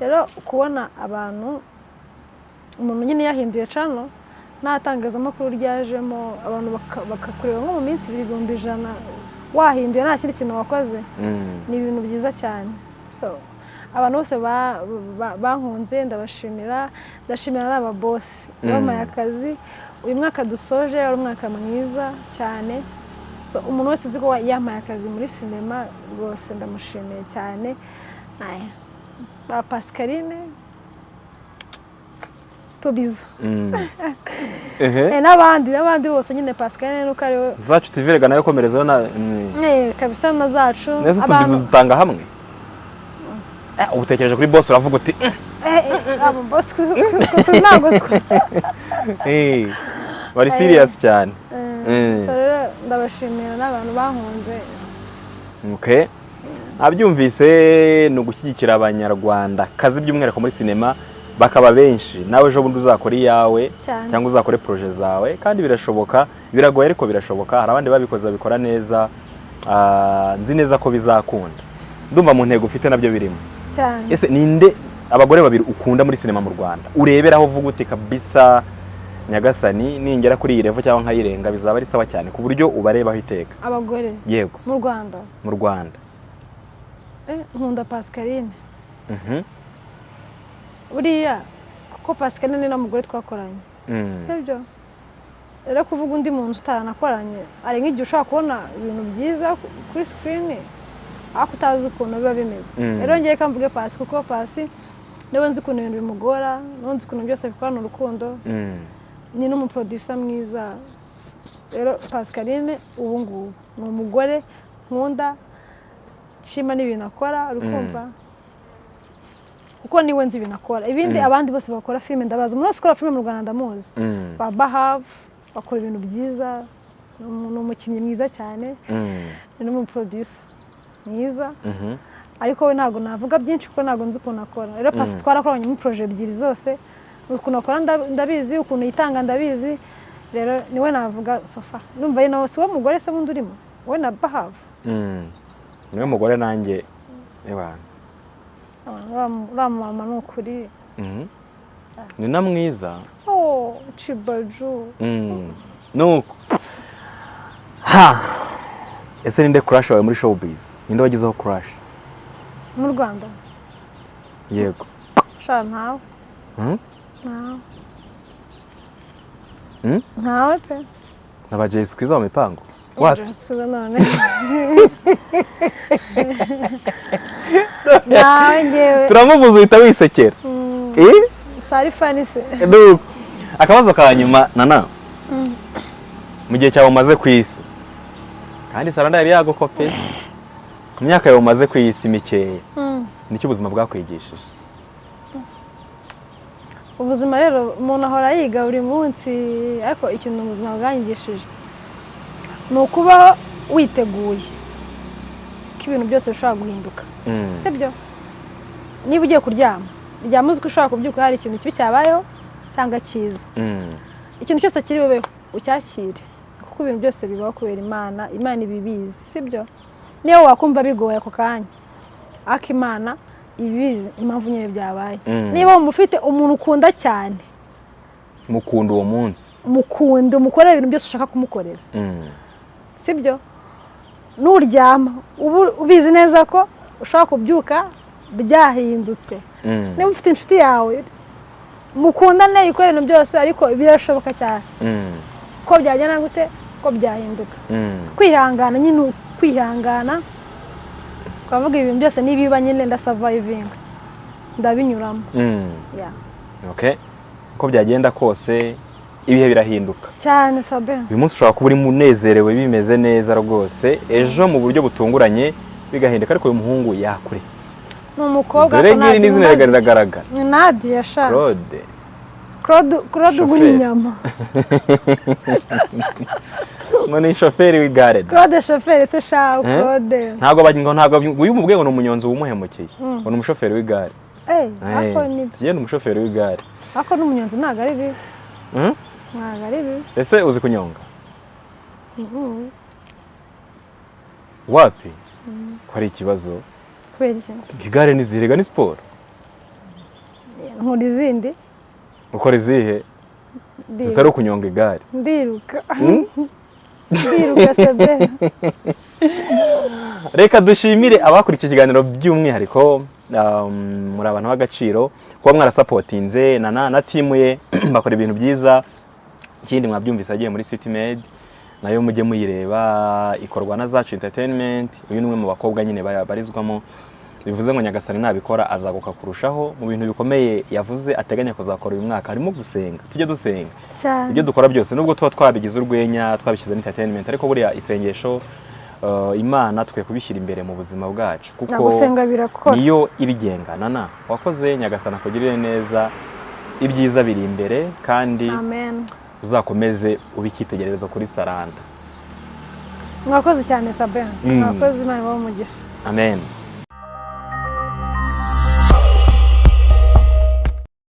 Rero kubona abantu umuntu nyine yahinduye channel nta tangazamakuru ryajemo abantu bakakureba nko mu minsi 200,000 wahinduye nta kindi kintu wakoze. Ni ibintu byiza cyane. So abantu bose bankunze ndabashimira, ndashimira n'aba boss bampaye akazi. Uyu mwaka dusoje ari umwaka mwiza cyane. So umuntu wese uzi ko yampaye akazi muri sinema rwose ndamushimiye cyane. Aya ba Pascaline Tobizo. N'abandi bose nyine, Pascaline nuko ari we. Zacu TV rega nayo komerezaho na Kabisa na Zacu. Neza, utubizo dutanga hamwe. Ubu utekereje kuri boss uravuga uti Abo boss ku ntabwo twa Bari serious cyane. So rero ndabashimira n'abantu bankunze. Okay. Abyumvise, ni ugushyigikira Abanyarwanda kazi by'umwihariko muri sinema bakaba benshi. Nawe ejo bundi uzakora iyawe Cyane. cyangwa uzakore projet zawe, kandi birashoboka. Biragoye ariko birashoboka. Hari abandi babikoze babikora neza. Nzi neza ko bizakunda. Ndumva mu ntego ufite nabyo birimo. Cyane. Ese ninde abagore babiri ukunda muri sinema mu Rwanda ureberaho uvuga uti kabisa Nyagasani, ningera kuri iyi level cyangwa nkayirenga bizaba ari sawa cyane, ku buryo ubarebaho iteka? Abagore? Yego. Mu Rwanda? Mu Rwanda. Nkunda Pascaline. Buriya kuko Pascaline ni n'umugore twakoranye. Sibyo? Rero kuvuga undi muntu utaranakoranye, hari nk'igihe ushobora kubona ibintu byiza kuri screen ariko utazi ukuntu biba bimeze. Rero ngiye kamvuge Pasi, kuko Pasi niwe nzi ukuntu ibintu bimugora, niwe nzi ukuntu byose bikorana urukundo. Ni n'umuproducer mwiza. Rero Pascaline ubu ngubu ni umugore nkunda, nshima n'ibintu akora, uri kumva, kuko niwe nzi ibintu akora. Ibindi abandi bose bakora filime ndabazi. Umuntu wese ukora filime mu Rwanda ndamuzi. Ba Bahavu bakora ibintu byiza, ni umukinnyi mwiza cyane. Ni n'umuproducer mwiza. Ariko we ntabwo navuga byinshi kuko ntabwo nzi ukuntu akora. Rero Pasi twarakoranye muri projet ebyiri zose, ukuntu akora ndabizi, ukuntu yitanga ndabizi. Rero niwe navuga so far. Numva ari nawe. Si we mugore se wundi urimo, we na Bahavu? Niwe mugore nanjye ewana. Uriya mama ni ukuri. Ni na mwiza. Oh, Cibaju. Nuko ha ese ninde crush wawe muri showbiz? Ninde wagizeho crush? Mu Rwanda? Yego. Sha, ntawe. Ntawe. Ntawe pe. Naba Jay Squeezer mu mipango wapi? Sikuza none ntawe ngewe. Turamuvuza uhita wisekera. Eh. Sari funny se. Nuko akabazo ka nyuma, Nana, mu gihe cyawe umaze ku isi, kandi Saranda yari yagukope, ku myaka yawe umaze ku isi mikeya, nicyo ubuzima bwakwigishije? Ubuzima rero umuntu ahora yiga buri munsi, ariko ikintu ubuzima bwanyigishije ni ukubaho witeguye ko ibintu byose bishobora guhinduka. Sibyo? Niba ugiye kuryama, ryama uzi ko ushobora kubyuka hari ikintu kibi cyabayeho cyangwa cyiza. Ikintu cyose kiri bubeho ucyakire, kuko ibintu byose bibaho kubera Imana. Imana ibibizi, sibyo? Niyo wakumva bigoye ako kanya, ariko Imana ibizi impamvu nyine byabaye. Niba wumva ufite umuntu ukunda cyane, mukunda uwo munsi. Mukunde, umukorere ibintu byose ushaka kumukorera. Sibyo? Nuryama uba ubizi neza ko ushobora kubyuka byahindutse. Niba ufite inshuti yawe mukundane, ikora ibintu byose, ariko birashoboka cyane ko byagenda gute, ko byahinduka. Kwihangana nyine, kwihangana, twavuga ibintu byose nibiba nyine ndasurvivinga, ndabinyuramo. Yeah. Okay, uko byagenda kose ibihe birahinduka. Cyane sabe. Uyu munsi ushobora kuba uri unezerewe, bimeze neza rwose, ejo mu buryo butunguranye bigahinduka. Ariko uyu muhungu yakuretse. Ni umukobwa. Dore ariko ngiri Nadia n'izina mumaze riragaragara. Ni Nadia sha. Claude. Claude, Claude ugura Shoferi. inyama. Ngo ni shoferi w'igare da. Claude shoferi se sha? Eh? Claude. Ntabwo ngo ntabwo uyu mubwiye ngo ni umunyonzi wumuhemukiye, ngo ni umushoferi w'igare. Ako ni Ye, ni umushoferi w'igare. Ako n'umunyonzi ntabwo ari bibi. Ntabwo ari bibi. Ese uzi kunyonga? Mhm. Wapi, ko ari ikibazo? Kubera iki? Igare ni zirega, ni siporo. Nkora izindi. Ukora izihe Ndiruka. zitari ukunyonga igare? Ndiruka. Ndiruka sebe. Reka dushimire abakurikiye ikiganiro by'umwihariko. Muri abantu b'agaciro kuba mwarasupportinze Nana na team ye, bakora ibintu byiza. Ikindi mwabyumvise, agiye muri City Maid. Nayo mujye muyireba, ikorwa na Zacu Entertainment. Uyu ni umwe mu bakobwa nyine barizwamo. Bivuze ngo Nyagasani nabikora azaguka kurushaho mu bintu bikomeye yavuze ateganya kuzakora uyu mwaka, harimo gusenga. Tujye dusenga cyane. Ibyo dukora byose, nubwo tuba twabigize urwenya, twabishyizemo entertainment, ariko buriya isengesho, Imana tukwiye kubishyira imbere mu buzima bwacu, Na kuko gusenga birakora. niyo ibigenga. Nana, wakoze, Nyagasani akugirire neza, ibyiza biri imbere, kandi Amen. uzakomeze ube icyitegererezo kuri Saranda. Mwakoze cyane, Sabin. Mwakoze, Imana ibahe umugisha. Amen.